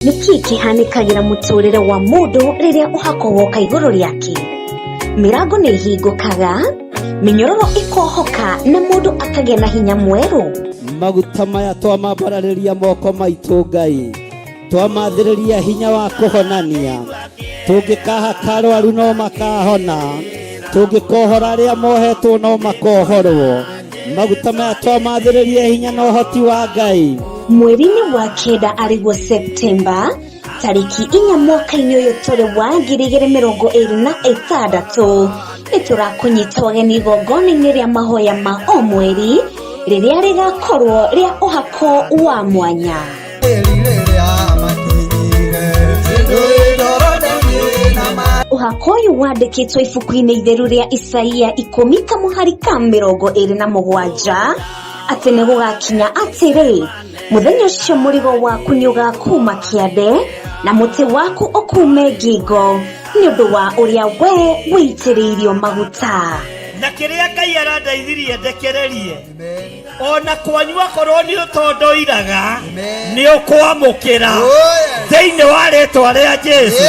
Nĩkĩ kĩhanĩkagĩra mũtũrĩre wa mũndũ rĩrĩa ũhako woka igũrũ rĩake? Mĩrango nĩ ĩhingũkaga, mĩnyororo ĩkohoka na mũndũ akagĩa na hinya mwerũ. Maguta maya twamambararĩria moko maitũ Ngai, twamathĩrĩria hinya wa kũhonania. Tũngĩkahaka arwaru no makahona, tũngĩkohora arĩa mohetwo no makohorwo. Maguta maya twamathĩrĩria hinya na ũhoti wa Ngai. Mweri-inĩ wa kenda arĩguo Septemba tarĩki 4 mwaka-inĩ ũyũ tũrĩ wa 2026, nĩ tũrakũnyita ũgeni igongona-inĩ rĩa mahoya ma o mweri rĩrĩa rĩgakorwo rĩa ũhako wa mwanya. Ũhako ũyũ wandĩkĩtwo ibuku-inĩ itheru rĩa Isaia 10 kamũhari ka 27 atĩ nĩ gũgakinya atĩrĩ, mũthenya ũcio mũrigo waku nĩ ũgakuma kĩande na mũtĩ waku ũkume ngingo nĩ ũndũ wa ũrĩa we wĩitĩrĩirio maguta. Na kĩrĩa Ngai arandeithirie ndekererie, ona kwanyu akorwo nĩ ũtondoiraga, nĩ ũkwamũkĩra thĩinĩ wa rĩtwa rĩa Jesu.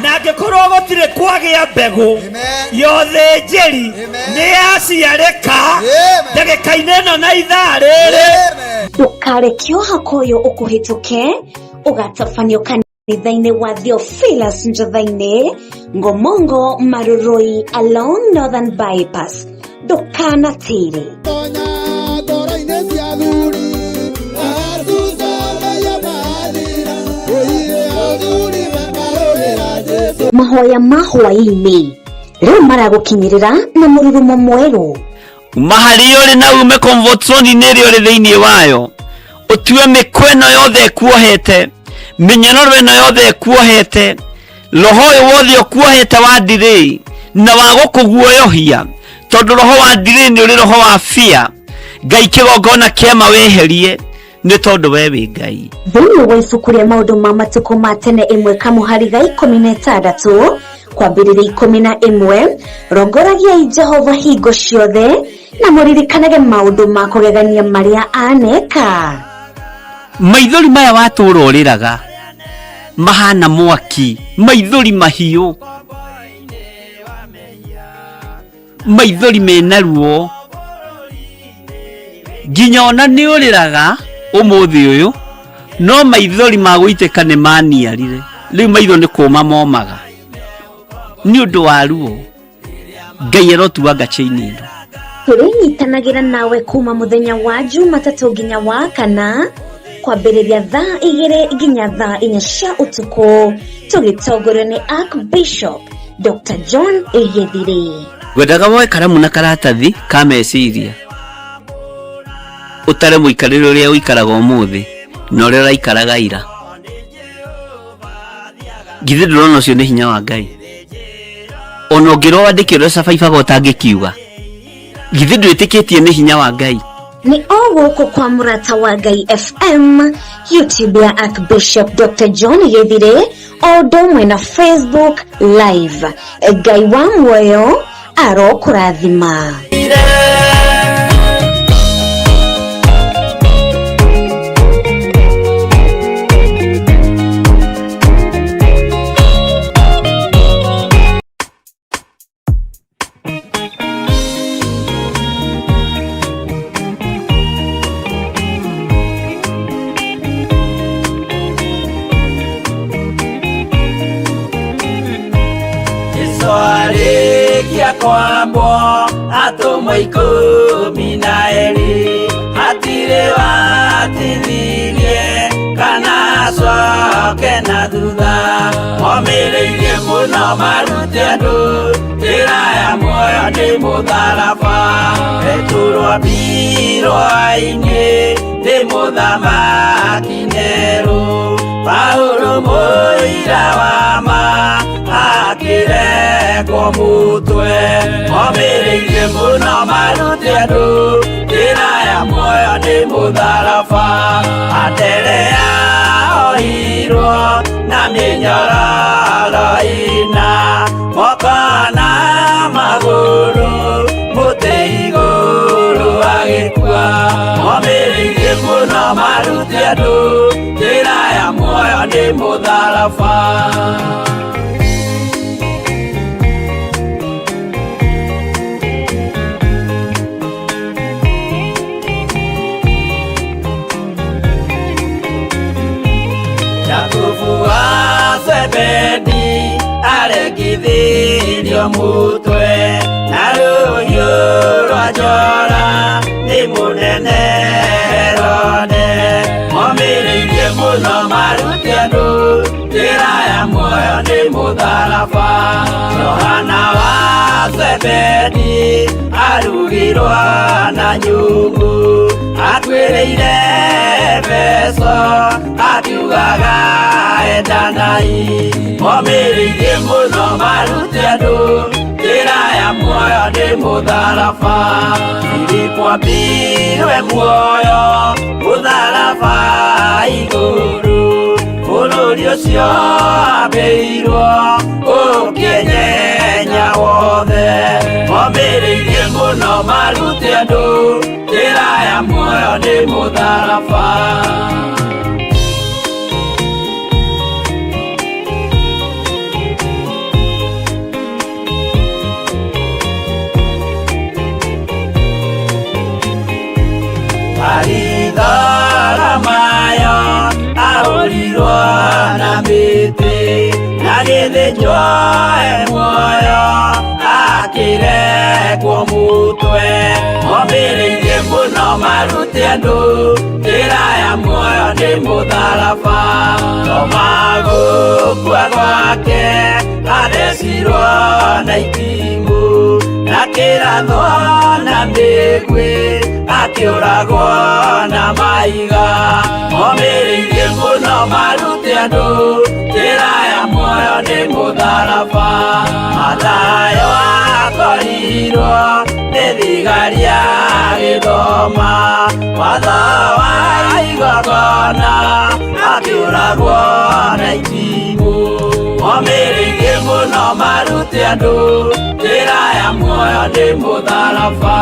Na angĩkorwo gũtirĩ kwagĩa mbegũ ya ũthĩnjĩri nĩ yaciarĩka ndagĩka-inĩ ĩno na ithaa rĩrĩ. Ndũkareke ũhako ũyũ ũkũhĩtũke, ũgatabanio kanitha-inĩ wa Theophilus Njotha-inĩ, Ngomongo, Marurui, along Northern Bypass. Ndũkanatĩre. Mahoya ma hwaĩ-inĩ rĩu maragũkinyĩrĩra na mũrurumo mwerũ. Uma harĩa ũrĩ na ume comfort zone-inĩ ĩrĩa ũrĩ thĩinĩ wayo, ũtue mĩkwa ĩno yothe ĩkuohete, mĩnyororo ĩno yothe ĩkuohete, roho ũyũ wothe ũkuohete wa delay na wa gũkũguoyohia, tondũ roho wa delay nĩ ũrĩ roho wa fear. Ngai kĩgongona kĩama weherie, nĩ tondũ we wĩ Ngai. Thĩinĩ wa ibuku rĩa maũndũ ma matukũ ma tene 1 kamũhari ga 16 kwambĩrĩria 11, rongoragiai Jehova hingo ciothe na mũririkanage maũndũ ma kũgegania marĩa aneka. Maithori maya watũra ũrĩraga mahana mwaki, maithori mahiũ, maithori mena ruo, nginya ona nĩ ũrĩraga ũmũthĩ ũyũ, no maithori ma gũitĩka nĩ maniarire. Rĩu maitho nĩ kũma momaga nĩ ũndũ wa ruo. Ngai arotuanga chain ĩno. Tũrĩnyitanagĩra nawe kuma mũthenya wa Jumatatũ nginya wa kana, kwambĩrĩria thaa 2 nginya thaa 4 cia ũtukũ, tũgĩtongorio nĩ Archbishop Dr. John Gĩthirĩ. Ngwendaga woe karamu na karatathi ka meciria, ũtare mũikarĩre ũrĩa ũikaraga ũmũthĩ na ũrĩa ũraikaraga ira. Githĩ ndũrona ũcio nĩ hinya wa Ngai? Ona ũngĩrwo wandĩke ũrĩa cabaibaga ũtangĩkiuga, githĩ ndwĩtĩkĩtie nĩ hinya wa Ngai? Nĩ o gũkũ kwa Mũrata wa Ngai FM, YouTube ya Archbishop Dr. John Gĩthirĩ, o ũndũ ũmwe na Facebook Live. Ngai wa muoyo arokũrathima. Jesu arĩkia kwambwo atũmwo 12, hatirĩ watithirie kana acoke na thutha, momĩrĩirie mũno marute andũ njĩra ya muoyo nĩ mũtharaba. Petero ambirwo ainĩ nĩ mũthamaki Nero, Paulo mũira wa ma akĩrengwo mũtwe, momĩrĩirie mũno marute andũ njĩra ya muoyo nĩ mũtharaba. Anderea ohirwo na mĩnyororo ĩna, moko na magũrũ, mũtĩ igũrũ agĩkua, momĩrĩirie mũno marute andũ njĩra ya muoyo. Nĩ mũtharaba. Jakubu wa Zebedi aregithirio mutwe na rũhiũ rwa njora nĩ mũnene Herode. Momĩrĩirie mũno marute andũ njĩra ya muoyo nĩ mũtharaba. Johana wa Zebedi arugirwo na nyungu, atuĩrĩire Efeso akiugaga endanai. Momĩrĩirie mũno marute andũ njĩra ya muoyo nĩ mũtharaba. Filipo ambirwe muoyo mũtharaba igũrũ, bũrũri ũcio ambĩirwo ũkĩnyenya wothe. Momĩrĩirie mũno marute andũ njĩra ya muoyo nĩ mũtharaba. Maritharamayo ahũrirwo na mĩtĩ na gĩthĩnjwo e muoyo akĩrekwo mũtwe. Momĩrĩirie mũno marute andũ njĩra ya muoyo nĩ mũtharaba. Toma gũkua gwake athecirwo na itimũ na kĩrathwo na mĩguĩ akĩũragwo na mahiga. Momĩrĩirie mũno marute andũ njĩra ya muoyo nĩ mũtharaba. Mathayo akorirwo nĩ thigari agĩthoma watho wa igongona akĩũragwo na itimũ. Momĩrĩirie mũno marute andũ njĩra ya muoyo nĩ mũtharaba.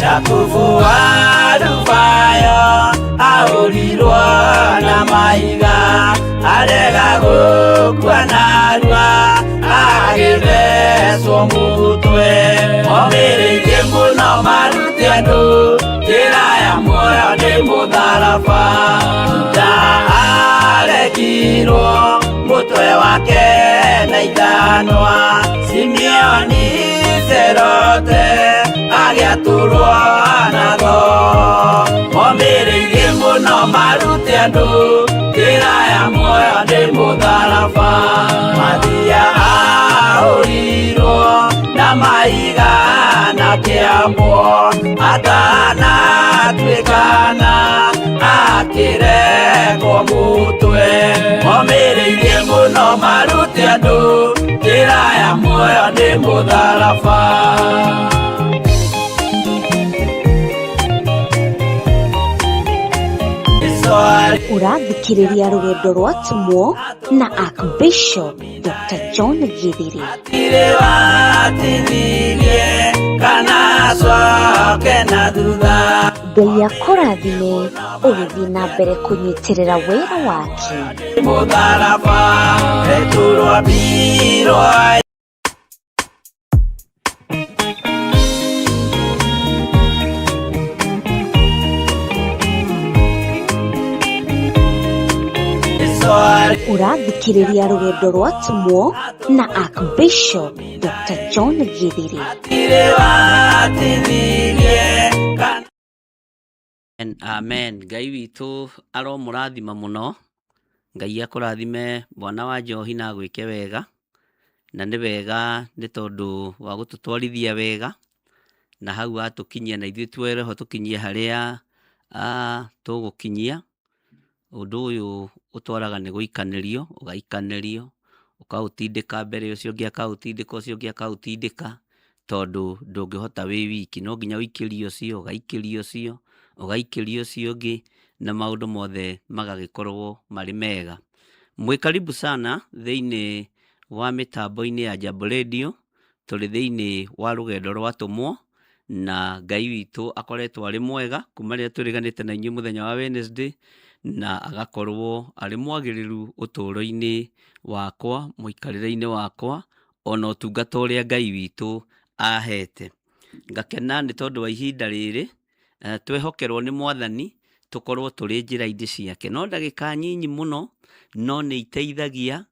Jakubu wa Alufayo ahũrirwo na mahiga arega gũkua narua agĩthecwo mũtwe. Momĩrĩirie mũno marute andũ njĩra ya muoyo nĩ mũtharaba. Juda arekirwo mũtwe wake na ithanwa, Simeoni Serote agĩatũrwo na thoo. Momĩrĩirie mũno marute andũ njĩra ya muoyo nĩ mũtharaba. Mathia ahũrirwo na mahiga na kĩambwo atanatuĩkana akĩrekwo mũtwe. Momĩrĩirie mũno marute andũ njĩra ya muoyo nĩ mũtharaba. Ũrathikĩrĩria rũgendo rwa atũmwo na Archbishop Dr. John Githiri. Hatirĩ watithirie kana acoke na thutha. Ngai akũrathime ũgĩthiĩ na mbere kũnyitĩrĩra wĩra wake. Mũtharaba Petero ambirwo. Ũrathikĩrĩria rũgendo rwa atũmwo na Archbishop Dr. John Githiri. Hatirĩ watithirie kana Amen. Ngai witũ aromũrathima mũno. Ngai akũrathime mwana wa njohi na agwĩke wega. Na nĩ wega nĩ tondũ wa gũtũtwarithia wega na hau atũkinyia na ithuĩ tuoere ho tũkinyie harĩa tũgũkinyia. Ũndũ ũyũ ũtwaraga nĩ gũikanĩrio, ũgaikanĩrio, ũkaũtindĩka mbere, ũcio ũngĩ akaũtindĩka, ũcio ũngĩ akaũtindĩka, tondũ ndũngĩhota wĩ wiki, no nginya ũikĩrie ũcio, ũgaikĩria ũcio, ũgaikĩria ũcio ũngĩ, na maũndũ mothe magagĩkorwo marĩ mega. Mwĩ karibu sana thĩinĩ wa mĩtambo-inĩ ya Jambo Radio, tũrĩ thĩinĩ wa rũgendo rwa atũmwo, na Ngai witũ akoretwo arĩ mwega kuma rĩrĩa twĩrĩganĩte na inyuĩ mũthenya wa Wednesday, na agakorwo arĩ mwagĩrĩru ũtũũro-inĩ wakwa, mũikarĩre-inĩ wakwa, ona ũtungata ũrĩa Ngai witũ ahete. Ngakena nĩ tondũ wa ihinda rĩrĩ, twehokerwo nĩ Mwathani tũkorwo tũrĩ njĩra-inĩ ciake. No ndagĩka nyinyi mũno, no nĩ iteithagia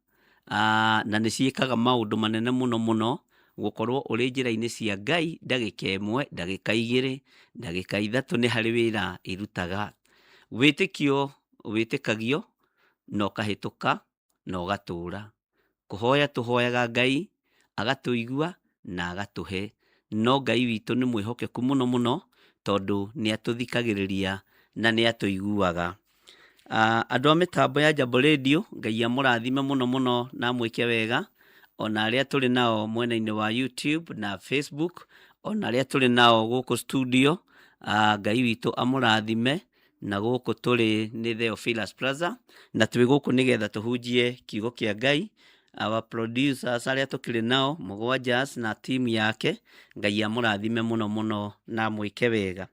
na nĩ ciĩkaga maũndũ manene mũno mũno, gũkorwo ũrĩ njĩra-inĩ cia Ngai ndagĩka ĩmwe, ndagĩka igĩrĩ, ndagĩka ithatũ nĩ harĩ wĩra irutaga. Wĩtĩkio wĩtĩkagio na ũkahĩtũka na ũgatũra. Kũhoya tũhoyaga Ngai agatũigua na agatũhe. No Ngai witũ nĩ mwĩhokeku mũno mũno, tondũ nĩ atũthikagĩrĩria na nĩ atũiguaga. Andũ a mĩtambo ya Jambo Radio, Ngai amũrathime mũno mũno na amwĩke wega. Ona arĩa tũrĩ nao mwena-inĩ wa YouTube na Facebook, ona arĩa tũrĩ nao gũkũ studio, Ngai witũ amũrathime. Na gũkũ tũrĩ nĩ Theophilus Plaza, na twĩ gũkũ nĩgetha tũhunjie kiugo kĩa Ngai. Our producers arĩa tũkĩrĩ nao, Mũgwanjas na timu yake, Ngai amũrathime mũno mũno na amwĩke wega.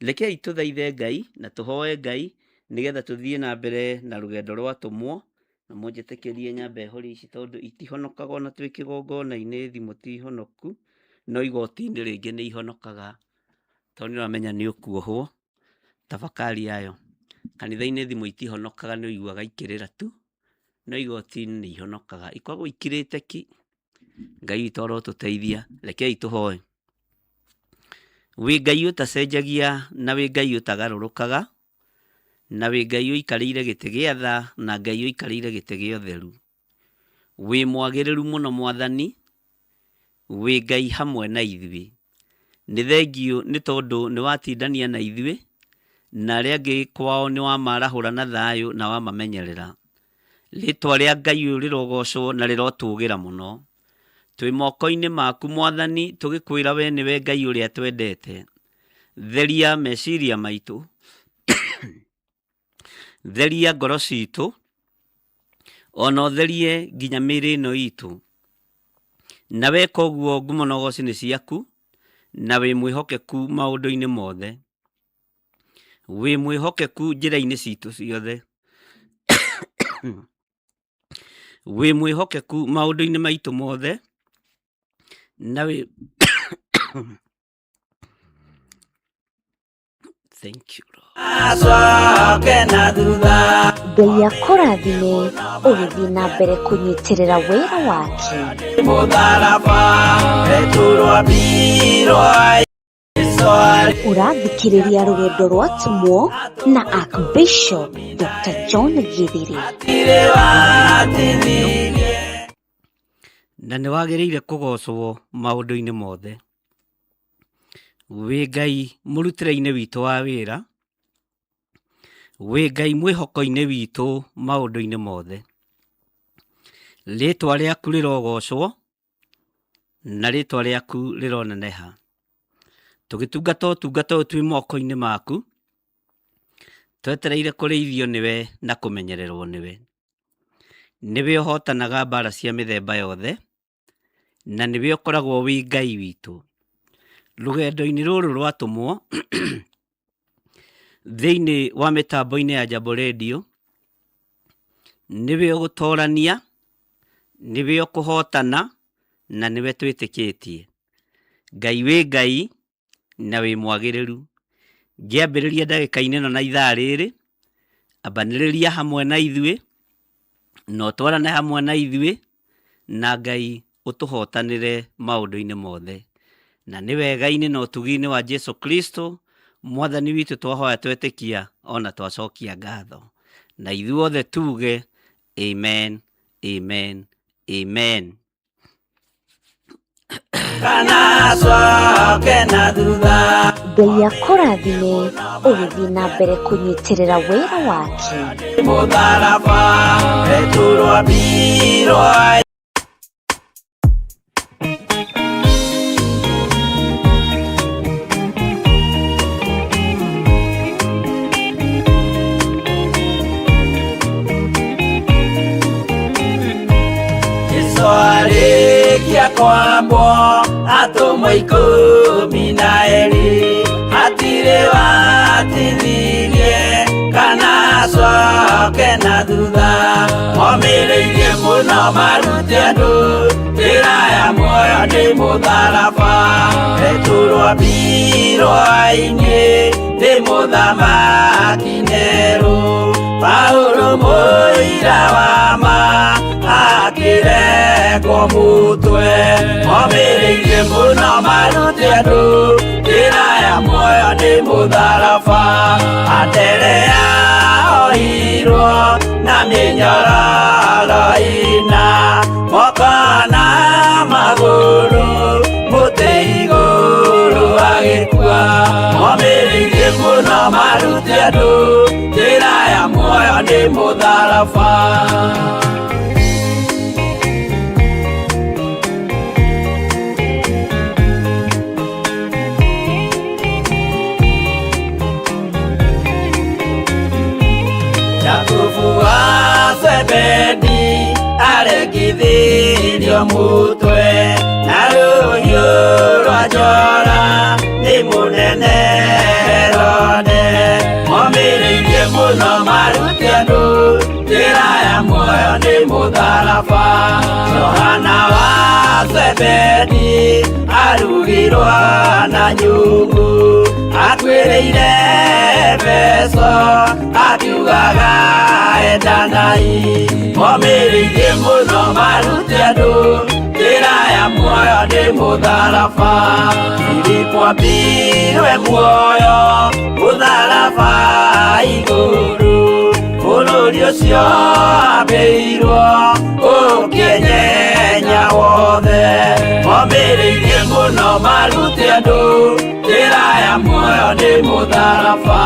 Rekei tũthaithe Ngai na tũhoe Ngai nĩgetha tũthiĩ na mbere na rũgendo rwa atũmwo. Na mũnjĩtĩkĩrie nyambe horie ici tondũ itihonokaga ona twĩ kĩgongona-inĩ, thimũ ti honoku, no igoti-inĩ rĩngĩ nĩ ihonokaga, tondũ nĩ ũramenya nĩ ũkuohwo. Tafakari yayo, kanitha-inĩ thimũ itihonokaga, nĩ ũiguaga ikĩrĩra tu, no igoti-inĩ nĩ ihonokaga, ikoragwo ikirĩte ki. Ngai witũ arotũteithia. Rekei tũhoe. Wĩ Ngai ũtacenjagia na wĩ Ngai ũtagarũrũkaga, na wĩ Ngai ũikarĩire gĩtĩ gĩa tha na Ngai ũikarĩire gĩtĩ gĩa ũtheru. Wĩ mwagĩrĩru mũno Mwathani, wĩ Ngai hamwe na ithuĩ. Nĩ thengiũ nĩ tondũ nĩ watindania na ithuĩ, na arĩa angĩ kwao nĩ wamarahũra na thayũ na wamamenyerera. Rĩtwa rĩa Ngai ũyũ rĩrogocwo na rĩrotũgĩra mũno. Twĩ moko-inĩ maku Mwathani, tũgĩkwĩra we nĩwe Ngai ũrĩa twendete. Theria meciria maitũ, theria ngoro citũ, ona ũtherie nginya mĩĩrĩ ĩno itũ. Na weka ũguo ngumo na ũgoci nĩ ciaku, na wĩ mwĩhokeku maũndũ-inĩ mothe. Wĩ mwĩhokeku njĩra-inĩ citũ ciothe. Wĩ mwĩhokeku maũndũ-inĩ maitũ mothe, na wĩ Thank you, Lord. Acoke na thutha. Ngai akũrathime ũgĩthiĩ na mbere kũnyitĩrĩra wĩra wake. Mũtharaba Petero ambirwo. Ũrathikĩrĩria rũgendo rwa atũmwo na Archbishop Dr. John Githiri. Na nĩ wagĩrĩire kũgocwo maũndũ-inĩ mothe. Wĩ Ngai mũrutĩre-inĩ witũ wa wĩra, wĩ Ngai mwĩhoko-inĩ witũ maũndũ-inĩ mothe. Rĩtwa rĩaku rĩrogocwo na rĩtwa rĩaku rĩroneneha. Tũgĩtungata ũtungata ũyũ twĩ moko-inĩ maku, twetereire kũrĩithio nĩwe na kũmenyererwo nĩwe. Nĩwe ũhotanaga mbara cia mĩthemba yothe, na nĩwe ũkoragwo wĩ Ngai witũ. Rũgendo-inĩ rũrũ rwatũmwo thĩinĩ wa mĩtambo-inĩ ya Jambo Radio, nĩwe ũgũtorania, nĩwe ũkũhotana, na nĩwe twĩtĩkĩtie. Ngai wĩ Ngai na wĩ mwagĩrĩru. Ngĩambĩrĩria ndagĩka-inĩ ĩno na ithaa rĩrĩ, ambanĩrĩria hamwe na ithuĩ, na ũtwarane hamwe na ithuĩ, na Ngai ũtũhotanĩre maũndũ-inĩ mothe. Na nĩ wega-inĩ na ũtugi-inĩ wa Jesu Kristo, Mwathani witũ twahoya twetĩkia ona twacokia ngatho. Na ithuothe tuge amen, amen, amen. Kana acoke na thutha. Ngai akũrathime ũgĩthiĩ na mbere kũnyitĩrĩra wĩra wake. Mũtharaba Petero ambirwo. Kwambwo atũmwo 12 hatirĩ watithirie kana acoke na thutha momĩrĩirie mũno marute andũ njĩra ya muoyo nĩ mũtharaba Petero ambirwo ainĩ nĩ mũthamaki Nero Paulo mũira wa ma akĩrekwo mũtwe momĩrĩirie mũno marute andũ njĩra ya muoyo nĩ mũtharaba Anderea ohirwo na mĩnyororo ĩna moko na magũrũ mũtĩ igũrũ agĩkua momĩrĩirie mũno marute andũ njĩra ya muoyo nĩ mũtharaba. Jakubu wa Zebedi arekithirio mutwe na rũhiũ rwa njora nĩ mũnene Herode momĩrĩirie mũno marute andũ njĩra ya muoyo nĩ mũtharaba Johana wa Zebedi arugirwo na nyungu akuĩrĩire Efeso akiugaga endanai momĩrĩirie mũno marute andũ njĩra ya muoyo nĩ mũtharaba Filipo ambirwe muoyo mũtharaba igũrũ bũrũri ũcio ambĩirwo ũkĩenyenya wothe momĩrĩirie mũno marute andũ njĩra ya muoyo nĩ mũtharaba.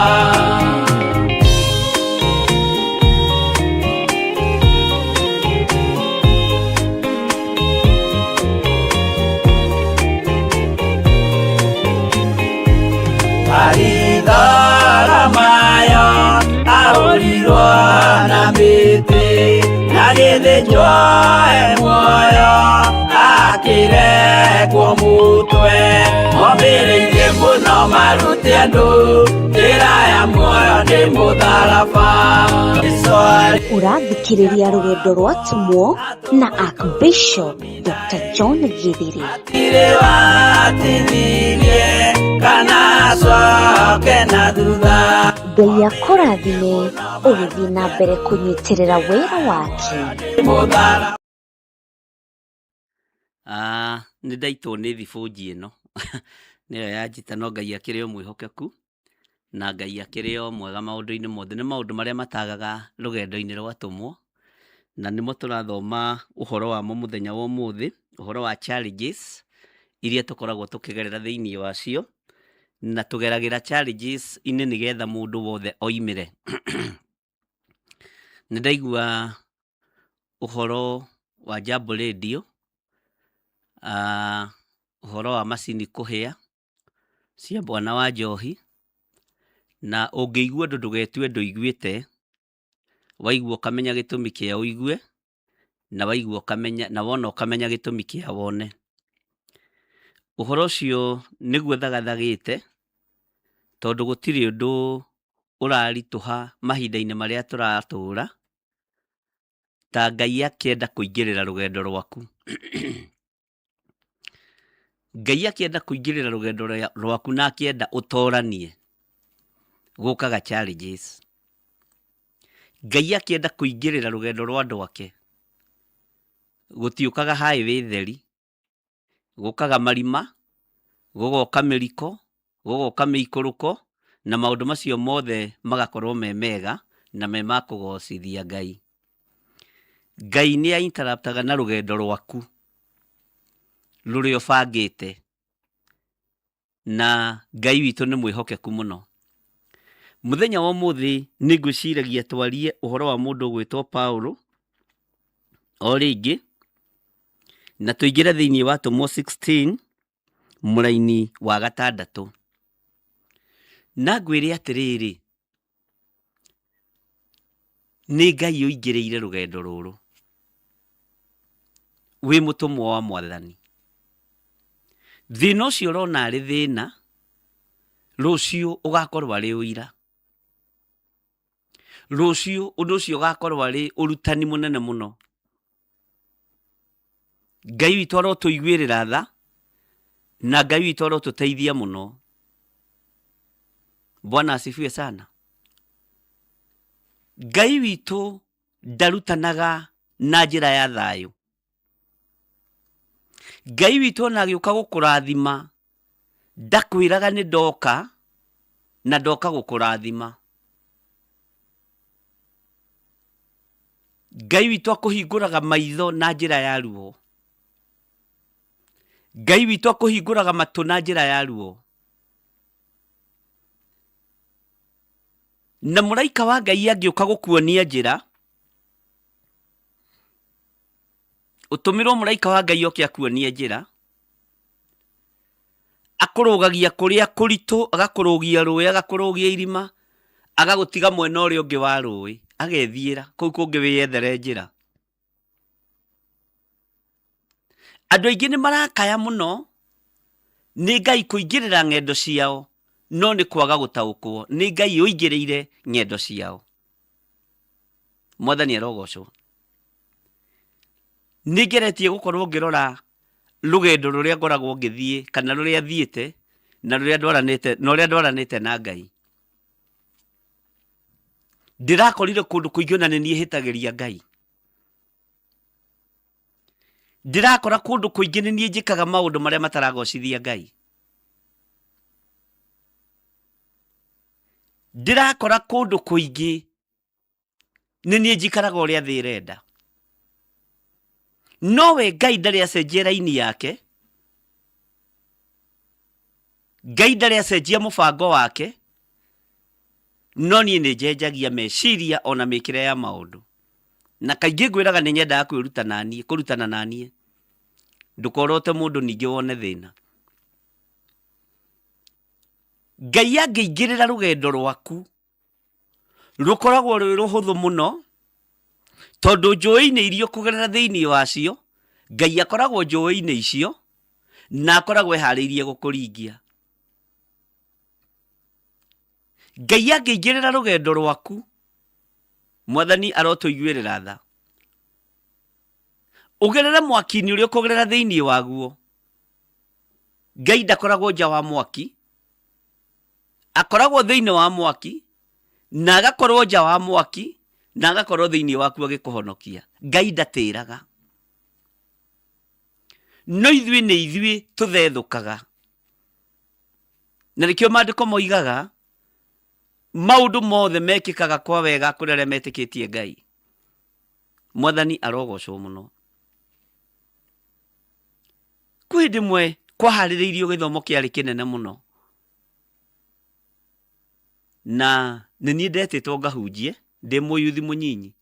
Baritholomayo ahũrirwo na mĩtĩ na gĩthĩnjwo e muoyo akĩrekwo mũtwe momĩrĩirie mũno marute andũ njĩra ya muoyo nĩ mũtharaba Ũrathikĩrĩria rũgendo rwa atũmwo na Archbishop Dr. John Githiri. Hatirĩ watithirie kana acoke na thutha. Ngai akũrathime ũgĩthiĩ na mbere kũnyitĩrĩra wĩra wake. Mũtharaba. Nĩ ndaitwo nĩ thibũnji ĩno nĩyo yanjita no Ngai akĩrĩ o mwĩhokeku na Ngai akĩrĩ o mwega maũndũ-inĩ mothe. Nĩ maũndũ marĩa matagaga rũgendo-inĩ rwa atũmwo na nĩmo tũrathoma ũhoro wamo mũthenya wa ũmũthĩ, ũhoro wa challenges iria tũkoragwo tũkĩgerera thĩinĩ wacio na tũgeragĩra challenges inĩ nĩgetha mũndũ wothe oimĩre. Nĩ ndaigua ũhoro wa Jambo Radio, ũhoro wa macini kũhĩa cia bwana wa njohi, na ũngĩigua ũndũ ndũgetue ndũiguĩte, waigua ũkamenya gĩtũmi kĩa ũigue, na waigua ũkamenya, na wona ũkamenya gĩtũmi kĩa wone. Ũhoro ũcio nĩguo thagathagĩte tondũ gũtirĩ ũndũ ũraritũha mahinda-inĩ marĩa tũratũra ta Ngai akĩenda kũingĩrĩra rũgendo rwaku. Ngai akĩenda kũingĩrĩra rũgendo rwaku na akĩenda ũtoranie gũkaga challenges. Ngai akĩenda kũingĩrĩra rũgendo rwa andũ ake gũtiũkaga highway theri, gũkaga marima, gũgoka mĩriko, gũgoka mĩikũrũko, na maũndũ macio mothe magakorwo me mega na me ma kũgocithia Ngai. Ngai nĩ a interruptaga na rũgendo rwaku rũrĩa ũbangĩte, na Ngai witũ nĩ mwĩhokeku mũno. Mũthenya wa ũmũthĩ nĩ ngwĩciragia twarie ũhoro wa mũndũ ũgwĩtwo Paulo o rĩngĩ, na tũingĩre thĩinĩ wa Atũmwo 16 mũraini wa gatandatũ. Na ngwĩre atĩrĩrĩ, nĩ Ngai ũingĩrĩire rũgendo rũrũ wĩ mũtũmwo wa Mwathani. Thĩna ũcio ũrona arĩ thĩna, rũciũ ũgakorwo arĩ ũira. Rũciũ ũndũ ũcio ũgakorwo arĩ ũrutani mũnene mũno. Ngai witũ arotũiguĩrĩra tha, na Ngai witũ arotũteithia mũno. Bwana asifiwe sana. Ngai witũ ndarutanaga na njĩra ya thayũ. Ngai witũ ona agĩũka gũkũrathima ndakwĩraga nĩ ndoka na ndoka gũkũrathima. Ngai witũ akũhingũraga maitho na njĩra ya ruo. Ngai witũ akũhingũraga matũ na njĩra ya ruo. Na mũraika wa Ngai angĩũka gũkuonia njĩra, ũtũmĩrwo mũraika wa Ngai oke akuonie njĩra, akũrũgagia kũrĩa kũritũ, agakũrũgia rũĩ, agakũrũgia irima, agagũtiga mwena ũrĩa ũngĩ wa rũĩ, agethiĩra kũu kũngĩ wĩyethere njĩra. Andũ aingĩ nĩ marakaya mũno nĩ Ngai kũingĩrĩra ng'endo ciao, no nĩ kwaga gũtaũkwo nĩ Ngai ũingĩrĩire ng'endo ciao. Mwathani arogocwo. Nĩ ngeretie gũkorwo ngĩrora rũgendo rũrĩa ngoragwo ngĩthiĩ kana rũrĩa thiĩte na rũrĩa ndwaranĩte na ũrĩa ndwaranĩte na Ngai. Ndĩrakorire kũndũ kũingĩ ona nĩ niĩ hĩtagĩria Ngai. Ndĩrakora kũndũ kũingĩ nĩ niĩ njĩkaga maũndũ marĩa mataragocithia Ngai. Ndĩrakora kũndũ kũingĩ nĩ niĩ njikaraga ũrĩa thĩ ĩrenda. Nowe Ngai ndarĩ acenjia raini yake, Ngai ndarĩ acenjia mũbango wake, no niĩ nĩ njenjagia meciria ona mĩkĩre ya maũndũ. Na kaingĩ ngwĩraga nĩ nyendaga kwĩruta naniĩ, kũrutana naniĩ. Ndũkorote mũndũ ningĩ wone thĩna. Ngai angĩingĩrĩra rũgendo rwaku, rũkoragwo rwĩ rũhũthũ mũno, tondũ njũĩ-inĩ iria ũkũgerera thĩinĩ wacio, Ngai akoragwo njũĩ-inĩ icio, na akoragwo eharĩirie gũkũringia. Ngai angĩingĩrĩra rũgendo rwaku, Mwathani arotũiguĩrĩra tha. Ũgerere mwaki-inĩ ũrĩa ũkũgerera thĩinĩ waguo, Ngai ndakoragwo nja wa mwaki, akoragwo thĩinĩ wa mwaki, na agakorwo nja wa mwaki, na agakorwo thĩinĩ waku agĩkũhonokia. Ngai ndatĩraga. No ithuĩ nĩ ithuĩ tũthethũkaga. Na nĩkĩo maandĩko moigaga, maũndũ mothe mekĩkaga kwa wega kũrĩ arĩa metĩkĩtie Ngai. Mwathani arogocwo mũno. Kwĩ hĩndĩ ĩmwe kwaharĩrĩirio gĩthomo kĩarĩ kĩnene mũno, na nĩ niĩ ndetĩtwo ngahunjie ndĩ mũyuthi mũnyinyi,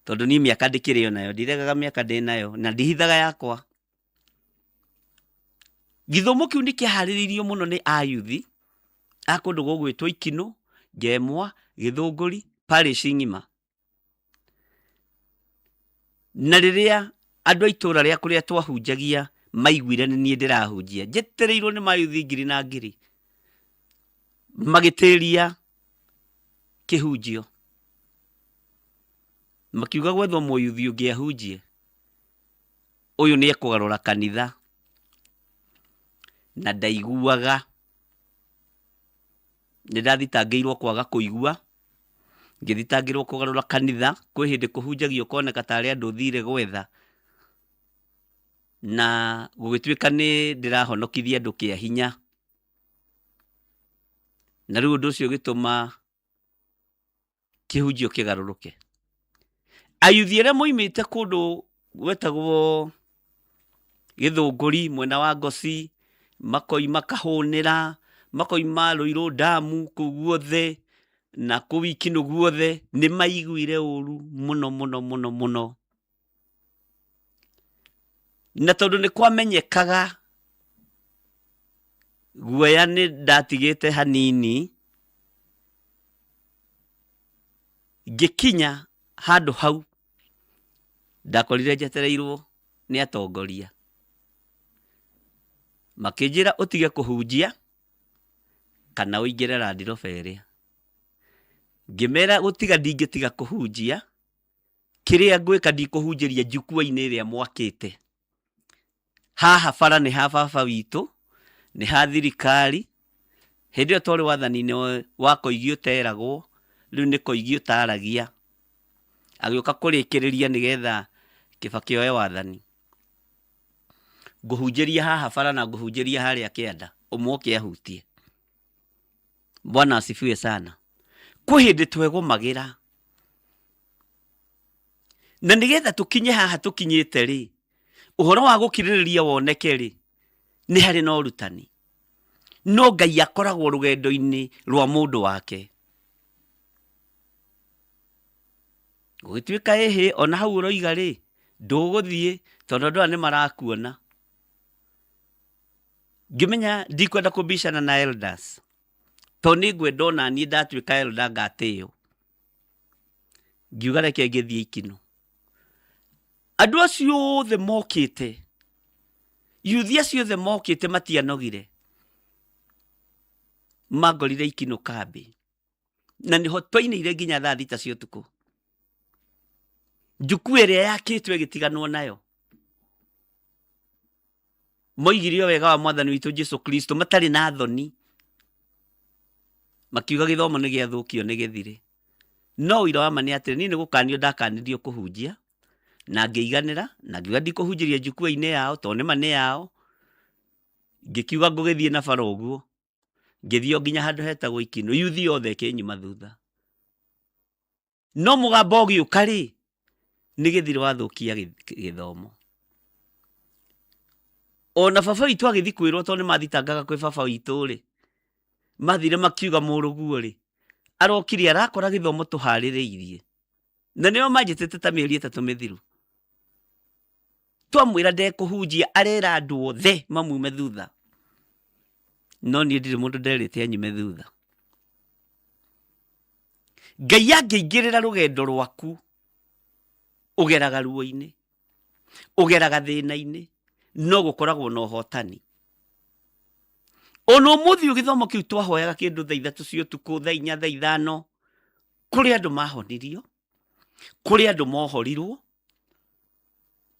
tondũ niĩ mĩaka ndĩkĩrĩ o nayo, ndiregaga mĩaka ndĩ nayo na ndihithaga yakwa. Gĩthomo kĩu nĩ kĩaharĩrĩirio mũno nĩ ayuthi a kũndũ gũgwĩtwo Ikinũ, Ngemwa, Gĩthũngũri, parish ng'ima. Na rĩrĩa andũ a itũra rĩa kũrĩa twahunjagia maiguire nĩ niĩ ndĩrahunjia, njetereirwo nĩ mayuthi ngiri na ngiri, magĩtĩria kĩhunjio. Makiuga gwethwo mũyuthi ũngĩ ahunjie, ũyũ nĩ ekũgarũra kanitha. Na ndaiguaga, nĩ ndathitangĩirwo kwaga kũigua, ngĩthitangĩrwo kũgarũra kanitha, kwĩ hĩndĩ kũhunjagio ũkoneka tarĩ andũ ũthire gwetha, na gũgĩtuĩka nĩ ndĩrahonokithia andũ kĩa hinya. Na rĩu ũndũ ũcio ũgĩtũma kĩhunjio kĩgarũrũke. Ayuthi arĩa moimĩte kũndũ gwetagwo Gĩthũngũri mwena wa Ngoci, makoima Kahũnĩra, makoima Rũirũ Ndamu kũu guothe na kũu Ikinũ guothe, nĩ maiguire ũru mũno mũno mũno mũno. Na tondũ nĩ kwamenyekaga guoya nĩ ndatigĩte hanini, ngĩkinya handũ hau ndakorire njetereirwo nĩ atongoria. Makĩnjĩra ũtige kũhunjia kana ũingĩre Land Rover ĩrĩa. Ngĩmera gũtiga ndingĩtiga kũhunjia, kĩrĩa ngwĩka ndikũhunjĩria njukua-inĩ ĩrĩa mwakĩte. Haha bara nĩ ha baba witũ, nĩ ha thirikari, hĩndĩ ĩyo twarĩ wathani-inĩ wa Koigi ũteragwo, rĩu nĩ Koigi ũtaragia. Agĩũka kũrĩkĩrĩria nĩgetha Kibaki oe wathani. Ngũhunjĩria haha bara na ngũhunjĩria harĩa kĩanda, ũmwe oke ahutie. Bwana asifiwe sana. Kwĩ hĩndĩ twegũmagĩra na nĩgetha tũkinye haha tũkinyĩte rĩ, ũhoro wa gũkirĩrĩria woneke rĩ, nĩ harĩ na ũrutani. No Ngai akoragwo rũgendo-inĩ rwa mũndũ wake. Gũgĩtuĩka ĩhĩ ona hau ũroiga rĩ, ndũgũthiĩ tondũ andũ aya nĩ marakuona. Ngĩmenya ndikwenda kũbicana na elders tondũ nĩ ngwenda ona niĩ ndatuĩka elder ngatĩo. Ngiuga reke ngĩthiĩ ikinũ. Andũ acio othe mokĩte, yuthi acio othe mokĩte matianogire, mangorire ikinũ kambĩ. Na nĩho twainĩire nginya thaa 6 cia ũtukũ. Njuku ĩrĩa yakĩtwo ĩgĩtiganwo nayo. Moigire o wega wa mwathani witũ Jesu Kristo matarĩ na thoni, makiuga gĩthomo nĩ gĩathũkio nĩ gĩthire. No ũira wa ma nĩ atĩrĩ, niĩ nĩ gũkanio ndakanirio kũhunjia na ngĩiganĩra na ngiuga ndikũhunjĩria njukua-inĩ yao tondũ nĩma nĩ yao. Ngĩkiuga ngũgĩthiĩ na bara ũguo, ngĩthiĩ o nginya handũ hetagwo Ikinũ, yuthi yothe ĩkĩnyuma thutha. No mũgambo ũgĩũka rĩ, nĩ gĩthirĩ wathũkia gĩthomo. Ona baba witũ agĩthiĩ kwĩrwo tondũ nĩ mathitangaga kwĩ baba witũ rĩ, mathire makiuga mũrũguo rĩ, arokire arakora gĩthomo tũharĩrĩirie. Na nĩo manjĩtĩte ta mĩeri 3 mĩthiru. Twamwĩra ndekũhunjia, arera andũ othe mamume thutha. No niĩ ndirĩ mũndũ nderĩte anyume thutha. Ngai angĩingĩrĩra rũgendo rwaku, ũgeraga ruo-inĩ, ũgeraga thĩna-inĩ, no gũkoragwo na ũhotani. Ona ũmũthĩ ũyũ gĩthomo kĩu twahoyaga kĩndũ thaa 3 cia ũtukũ, thaa 4, thaa 5, kũrĩ andũ mahonirio, kũrĩ andũ mohorirwo,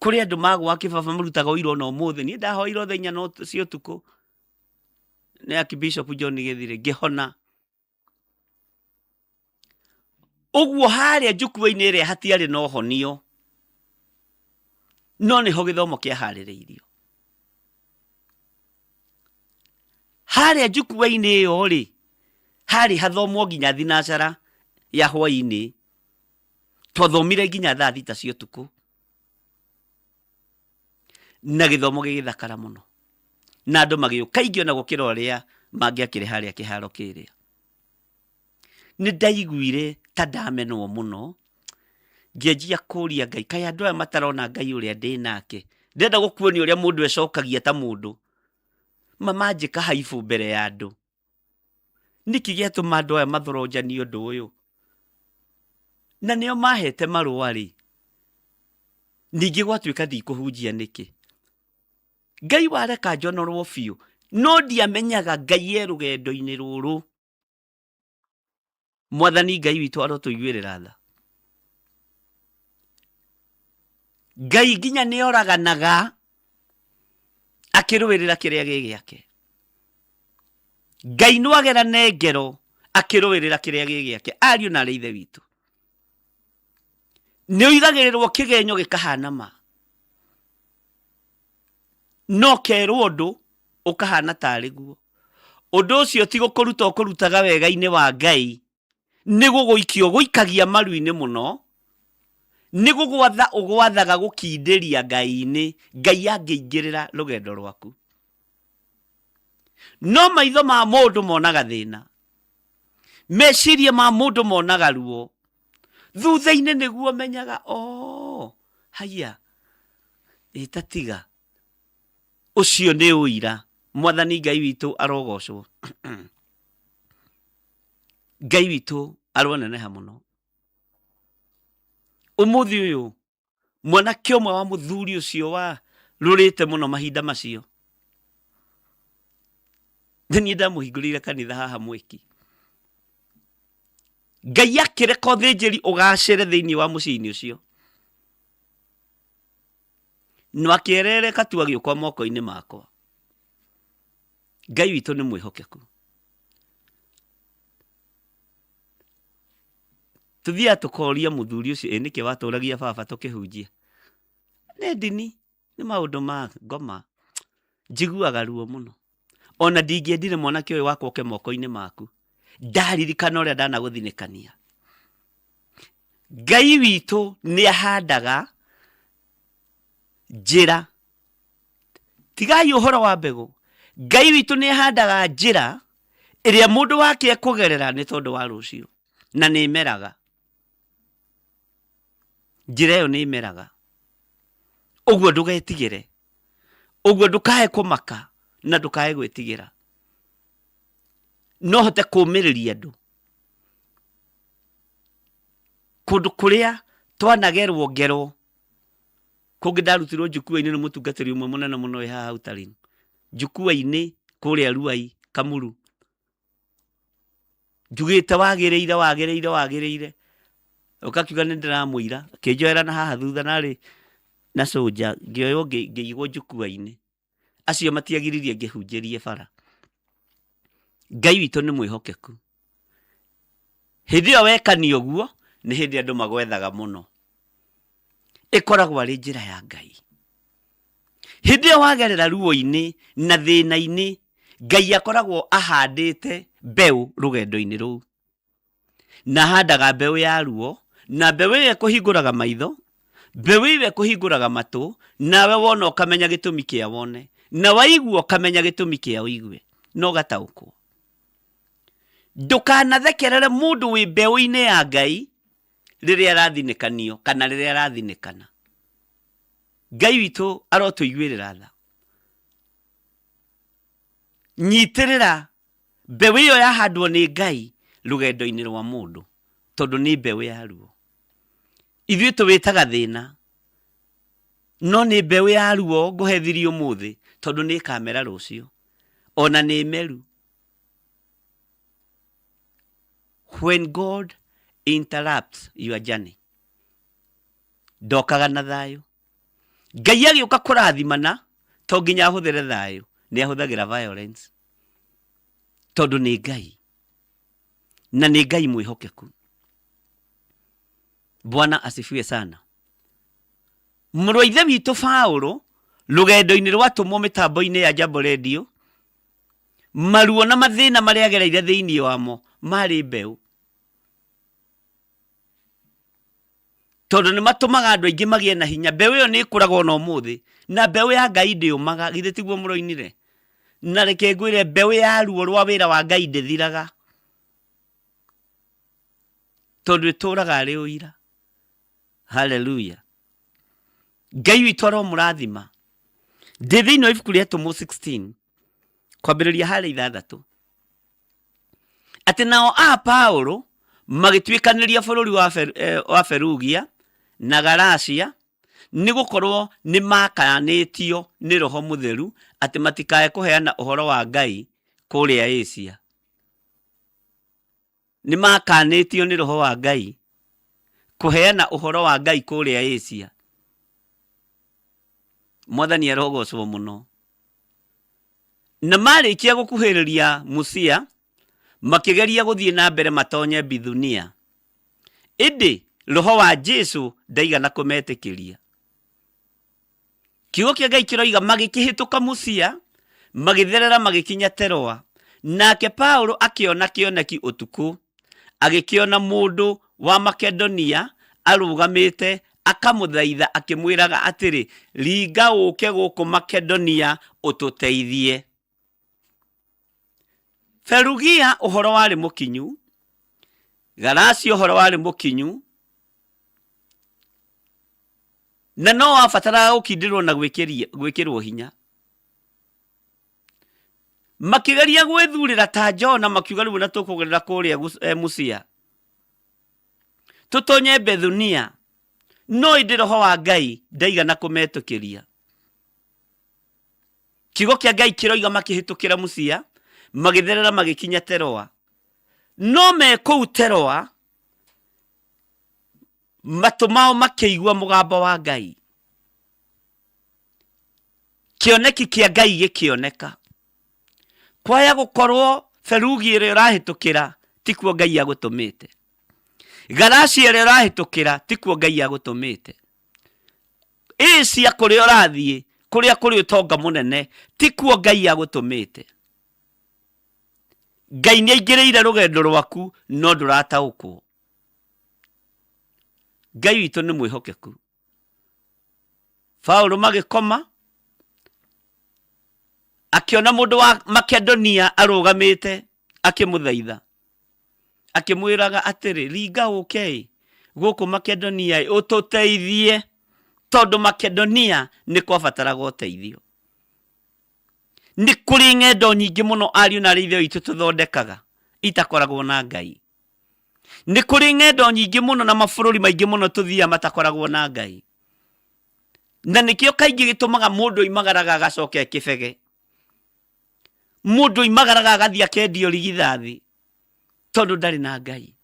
kũrĩ andũ magwa kĩbaba marutaga ũira ona ũmũthĩ. Niĩ ndahoirwo thaa 4 cia ũtukũ nĩ Archbishop John Gĩthirĩ, ngĩhona. Ũguo harĩa njukua-inĩ ĩrĩa hatiarĩ na ũhonio, no nĩho gĩthomo kĩaharĩrĩirio. Harĩa njukua-inĩ ĩyo rĩ, harĩ hathomwo nginya thinacara ya hwaĩ-inĩ. Twathomire nginya thaa 6 cia ũtukũ. Na gĩthomo gĩgĩthakara mũno. Na andũ magĩũka aingĩ ona gũkĩra ũrĩa mangĩakĩrĩ harĩa kĩharo kĩrĩa. Nĩ ndaiguire ta ndamenwo mũno, ngĩanjia kũria Ngai, kaĩ andũ aya matarona Ngai ũrĩa ndĩ nake? Ndĩrenda gũkuonia ũrĩa mũndũ ecokagia ta mũndũ. Mamanjĩka haibũ mbere ya andũ. Nĩkĩ gĩatũma andũ aya mathoronjanie ũndũ ũyũ? Na nĩo mahete marũa rĩ, ningĩ gwatuĩka ndikũhunjia nĩkĩ? Ngai wareka njonorwo biũ, no ndiamenyaga Ngai e rũgendo-inĩ rũrũ. Mwathani Ngai witũ arotũiguĩrĩra tha. Ngai nginya nĩ oraganaga akĩrũĩrĩra kĩrĩa gĩ gĩake. Ngai no agerane ngero akĩrũĩrĩra kĩrĩa gĩ gĩake. Ariũ na arĩ ithe witũ, nĩ ũigagĩrĩrwo kĩgenyo gĩkahana ma, no kerwo ũndũ ũkahana tarĩ guo. Ũndũ ũcio ti gũkũruta ũkũrutaga wega-inĩ wa Ngai, nĩ gũgũikia ũgũikagia maru-inĩ mũno, nĩ gũgwatha ũgwathaga gũkindĩria Ngai-inĩ, Ngai angĩingĩrĩra rũgendo rwaku. No maitho ma mũndũ monaga thĩna, meciria ma mũndũ monaga ruo, thutha-inĩ nĩguo menyaga, oh, haiya, ĩtatiga. Ũcio nĩ ũira. Mwathani Ngai witũ arogocwo. Ngai witũ aroneneha mũno. Ũmũthĩ ũyũ mwanake ũmwe wa mũthuri ũcio wa rũrĩte mũno mahinda macio. Nĩ niĩ ndamũhingũrĩire kanitha haha mwĩki. Ngai akĩreka ũthĩnjĩri ũgacĩre thĩinĩ wa mũciĩ-inĩ ũcio. No akĩerere tu agĩũka moko-inĩ makwa. Ngai witũ nĩ mwĩhokeku. Tũthiaga tũkoria mũthuri ũcio, ĩ nĩkĩ watũragia baba tũkĩhunjia? Nĩ ndini. Nĩ maũndũ ma ngoma. Njiguaga ruo mũno. Ona ndingĩendire mwanake ũyũ wakwa oke moko-inĩ maku. Ndaririkana ũrĩa ndanagũthinĩkania. Ngai witũ nĩ ahandaga njĩra. Tigai ũhoro wa mbegũ. Ngai witũ nĩ ahandaga njĩra ĩrĩa mũndũ wake ekũgerera nĩ tondũ wa rũciũ. Na nĩ ĩmeraga. Njĩra ĩyo nĩ ĩmeraga. Ũguo ndũgetigĩre. Ũguo ndũkae kũmaka na ndũkae gwĩtigĩra. No hote kũmĩrĩria andũ. Kũndũ kũrĩa twanagerwo ngero, kũngĩ ndarutirwo njukua-inĩ nĩ mũtungatĩri ũmwe mũnene mũno wĩ haha Outer-Ring. Njukua-inĩ kũrĩa Ruai, Kamuru. Njugĩte wagĩrĩire wagĩrĩire wagĩrĩire, ũkakiuga nĩ ndĩramũira, akĩnjoera na haha thutha narĩ na cũnja, ngĩoywo ngĩigwo njukua-inĩ. Acio matiagiririe ngĩhunjĩrie bara. Ngai witũ nĩ mwĩhokeku. Hĩndĩ ĩyo wekania ũguo, nĩ hĩndĩ andũ magwethaga mũno. Ĩkoragwo arĩ njĩra ya Ngai. Hĩndĩ ĩyo wagerera ruo-inĩ na thĩna-inĩ, Ngai akoragwo ahandĩte mbeũ rũgendo-inĩ rũu. Na ahandaga mbeũ ya ruo, na mbeũ ĩyo ĩkũhingũraga maitho, mbeũ ĩyo ĩkũhingũraga matũ, nawe wona ũkamenya gĩtũmi kĩa wone, na waigua ũkamenya gĩtũmi kĩa ũigue, na ũgataũkwo. Ndũkanathekerere mũndũ wĩ mbeũ-inĩ ya Ngai rĩrĩa arathinĩkanio kana rĩrĩa arathinĩkana. Ngai witũ arotũiguĩrĩra tha. Nyitĩrĩra mbeũ ĩyo yahandwo nĩ Ngai rũgendo-inĩ rwa mũndũ, tondũ nĩ mbeũ ya ruo. Ithuĩ tũwĩtaga thĩna, no nĩ mbeũ ya ruo ngũhe thiri ũmũthĩ, tondũ nĩ ĩkamera rũciũ, ona nĩ meru. When God interrupts your journey, ndokaga na thayũ. Ngai agĩũka kũrathimana, to nginya ahũthĩre thayũ, nĩ ahũthagĩra violence. Tondũ nĩ Ngai. Na nĩ Ngai mwĩhokeku. Bwana asifiwe sana. Mũrũ wa ithe witũ Paulo, rũgendo-inĩ rwatũmwo mĩtambo-inĩ ya Jambo Radio, maruo na mathĩna marĩa agereire thĩinĩ wamo marĩ mbeũ. Tondũ nĩ matũmaga andũ aingĩ magĩe na hinya. Mbeũ ĩyo nĩ ĩkũraga ona ũmũthĩ. Na mbeũ ya Ngai ndĩũmaga. Githĩ tiguo mũroinire? Na reke ngwĩre mbeũ ya ruo rwa wĩra wa Ngai ndĩthiraga. Tondũ ĩtũraga arĩ ũira. Haleluya. Ngai witũ aromũrathima. Ndĩ thĩinĩ wa ibuku rĩa Atũmwo 16 kwambĩrĩria harĩa ithathatũ. Atĩ nao a Paulo magĩtuĩkanĩria bũrũri wa, Fer, eh, wa Ferugia na Galatia nĩ gũkorwo nĩ makanĩtio nĩ Roho Mũtheru atĩ matikae kũheana ũhoro wa Ngai kũrĩa Asia. Nĩ makanĩtio nĩ Roho wa Ngai kũheana ũhoro wa Ngai kũrĩa Asia. Mwathani arogocwo mũno. Na marĩkia gũkuhĩrĩria Musia, makĩgeria gũthiĩ na mbere matonye Bithunia. Ĩndĩ Roho wa Jesu ndaigana kũmetĩkĩria. Kiugo kĩa Ngai kĩroiga magĩkĩhĩtũka Musia, magĩtherera magĩkinya Teroa. Nake Paulo akĩona kĩoneki ũtukũ, agĩkĩona mũndũ wa Makedonia arũgamĩte akamũthaitha akĩmwĩraga atĩrĩ, ringa ũke gũkũ Makedonia ũtũteithie. Ferugia ũhoro warĩ mũkinyu, Galatia ũhoro warĩ mũkinyu, na no wabataraga gũkindĩrwo na gwĩkĩrwo hinya. Makĩgeria gwĩthurĩra ta Jona, makiuga rĩu na tũkũgerera kũrĩa Musia, tũtonye Bethunia, no ĩndĩ Roho wa Ngai ndaigana kũmetĩkĩria. Kiugo kĩa Ngai kĩroiga makĩhĩtũkĩra Musia, Magĩtherera magĩkinya Teroa. No me kũu Teroa, matũ mao makĩigua mũgambo wa Ngai. Kĩoneki kĩa Ngai gĩkĩoneka. Kwaya gũkorwo Ferugi ĩrĩa ũrahĩtũkĩra tikuo Ngai agũtũmĩte. Garacia ĩrĩa ũrahĩtũkĩra tikuo Ngai agũtũmĩte. Asia kũrĩa ũrathiĩ, kũrĩa kũrĩ ũtonga mũnene, tikuo Ngai agũtũmĩte. Ngai nĩ aingĩrĩire rũgendo rwaku no ndũrataũkwo. Ngai witũ nĩ mwĩhokeku. Paulo magĩkoma akĩona mũndũ wa Makedonia arũgamĩte akĩmũthaitha akĩmwĩraga atĩrĩ, ringa ũke gũkũ Makedonia ũtũteithie, tondũ Makedonia nĩ kwabataraga ũteithio. Nĩ kũrĩ ng'endo nyingĩ mũno ariũ na arĩ ithe witũ tũthondekaga itakoragwo na Ngai. Nĩ kũrĩ ng'endo nyingĩ mũno na mabũrũri maingĩ mũno tũthiaga matakoragwo na Ngai. Na nĩkĩo kaingĩ gĩtũmaga mũndũ oimagaraga agacoka kĩbege. Mũndũ oimagaraga agathiĩ akendio rigithathi tondũ ndarĩ na Ngai.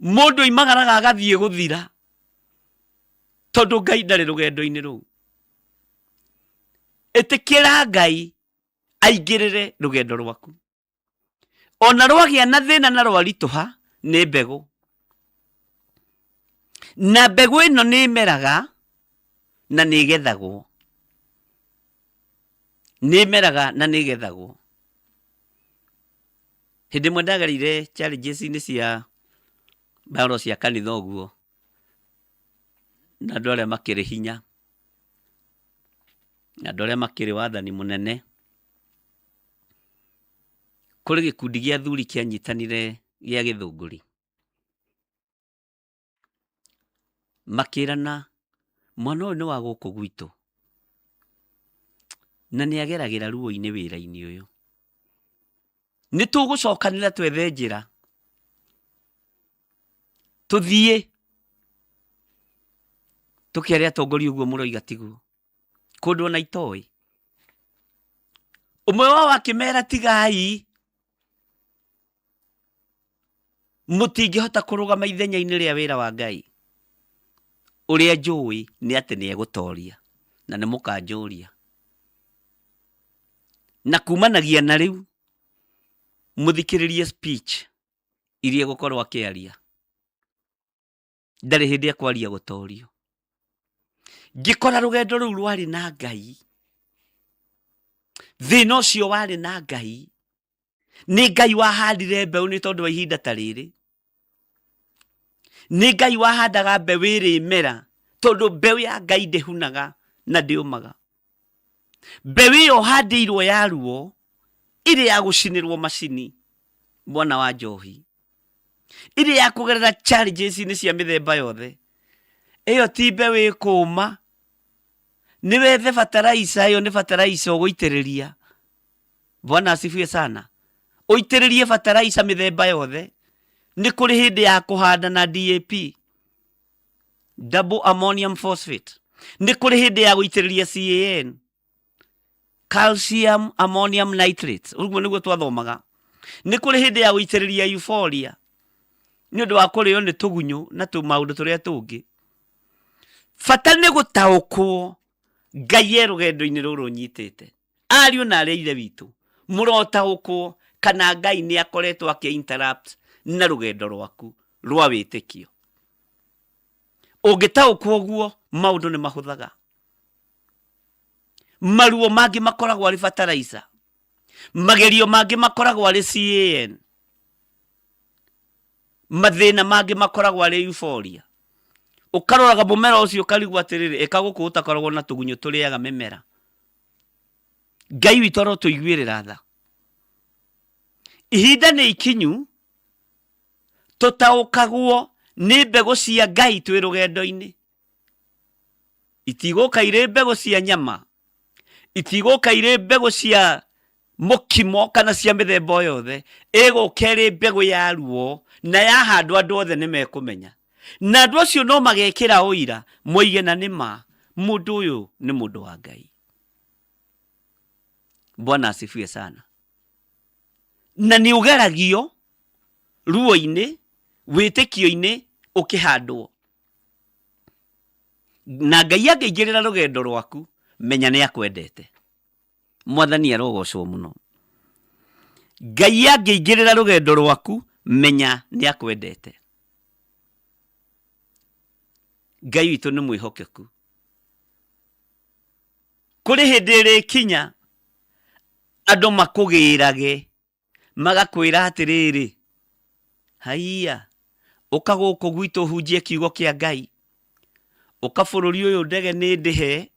Mũndũ oimagaraga agathiĩ gũthira tondũ Ngai ndarĩ rũgendo-inĩ rũu. Ĩtĩkĩra Ngai aingĩrĩre rũgendo rwaku. Ona rwagĩa na thĩna na rwaritũha nĩ mbegũ. Na mbegũ ĩno nĩ ĩmeraga na nĩ ĩgethagwo. Nĩ ĩmeraga na nĩ ĩgethagwo. Hĩndĩ ĩmwe ndagereire challenges-inĩ cia mbaro cia kanitha ũguo na andũ arĩa makĩrĩ hinya na andũ arĩa makĩrĩ wathani mũnene. Kũrĩ gĩkundi gĩa athuri kĩanyitanire gĩa gĩthũngũri. Makĩrana mwana ũyũ nĩ wa gũkũ gwitũ na nĩ ageragĩra ruo-inĩ wĩra-inĩ ũyũ. Nĩ tũgũcokanĩra twethe njĩra tũthiĩ tũkere atongoria ũguo mũroiga tiguo. Kũndũ ona itoĩ. Ũmwe wao akĩmera tigai, mũtingĩhota kũrũgama ithenya-inĩ rĩa wĩra wa Ngai. Ũrĩa njũĩ nĩ atĩ nĩ egũtoria na nĩ mũkanjũria. Na kumanagia na rĩu mũthikĩrĩrie speech iria egũkorwo akĩaria. Ndarĩ hĩndĩ ekwaria gũtorio. Ngĩkora rũgendo rũu rwarĩ na Ngai, thĩna ũcio warĩ na Ngai, nĩ Ngai wahandire mbeũ nĩ tondũ wa ihinda ta rĩrĩ. Nĩ Ngai wahandaga mbeũ ĩrĩ ĩmera, tondũ mbeũ ya Ngai ndĩhunaga na ndĩũmaga. Mbeũ ĩyo ũhandĩirwo ya ruo, ĩrĩ ya gũcinĩrwo macini, mwana wa njohi, ĩrĩ ya kũgerera challenges-inĩ cia mĩthemba yothe, ĩyo ti mbeũ ĩkũma, nĩ wethe bataraica, ĩyo nĩ bataraica ũgũitĩrĩria. Bwana asifiwe sana. Ũitĩrĩrie bataraica mĩthemba yothe. Nĩ kũrĩ hĩndĩ ya kũhanda na DAP, double ammonium phosphate. Nĩ kũrĩ hĩndĩ ya gũitĩrĩria CAN, calcium ammonium nitrate, ũguo nĩguo twathomaga. Nĩ kũrĩ hĩndĩ ya gũitĩrĩria euphoria nĩ ũndũ wa kũrĩo nĩ tũgunyũ na tũmaũndũ tũrĩa tũngĩ. Bata nĩ gũtaũkwo Ngai e rũgendo-inĩ rũrũ nyitĩte. Ariũ na arĩ a ithe witũ, mũrotaũkwo kana Ngai nĩ akoretwo akĩ interrupt na rũgendo rwaku rwa wĩtĩkio. Ũngĩtaũkwo ũguo, maũndũ nĩ mahũthaga. Maruo mangĩ makoragwo arĩ fertilizer, magerio mangĩ makoragwo arĩ CAN, mathĩna mangĩ makoragwo arĩ euphoria. Ũkaroraga mũmera ũcio ũkarigwo atĩrĩrĩ, ĩka gũkũ ũtakoragwo na tũgunyũ tũrĩaga mĩmera. Ngai witũ arotũiguĩrĩra tha. Ihinda nĩ ikinyu tũtaũkagwo nĩ mbegũ cia Ngai twĩ rũgendo-inĩ. Itigũka irĩ mbegũ cia nyama, itigũka irĩ mbegũ cia mũkimo kana cia mĩthemba o yothe, ĩgũka ĩrĩ mbegũ ya ruo na yahandwo andũ othe nĩ mekũmenya. Na andũ acio no magekĩra ũira moige na nĩ ma mũndũ ũyũ nĩ mũndũ wa Ngai. Bwana asifiwe sana. Na nĩ ũgeragio ruo-inĩ, wĩtĩkio-inĩ ũkĩhandwo. Na Ngai angĩingĩrĩra rũgendo rwaku, menya nĩ akwendete. Mwathani arogocwo mũno. Ngai angĩingĩrĩra rũgendo rwaku, menya nĩ akwendete. Ngai witũ nĩ mwĩhokeku. Kũrĩ hĩndĩ ĩrĩkinya andũ makũgĩrage magakwĩra atĩrĩrĩ, haiya, ũka gũkũ gwitũ ũhunjie kiugo kĩa Ngai, ũka bũrũri ũyũ ndege nĩ ndĩhe,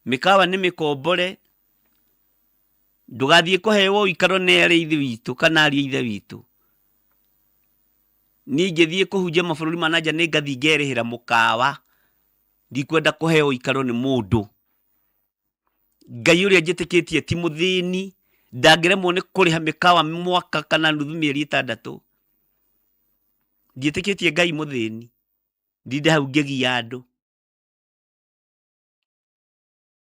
mĩkawa nĩ mĩkombore, ndũgathiĩ kũheo ũikaro nĩ arĩ ithe witũ kana ariũ a ithe witũ. Niĩ ingĩthiĩ kũhunjia mabũrũri ma na nja nĩ ngathiĩ ngerĩhĩra mũkawa. Ndikwenda kũheo ũikaro nĩ mũndũ. Ngai ũrĩa njĩtĩkĩtie ti mũthĩni, ndangĩremwo nĩ kũrĩha mĩkawa mwaka kana nuthu mĩeri ĩtandatũ. Ndiĩtĩkĩtie Ngai mũthĩni, ndinde hau ngĩgia andũ.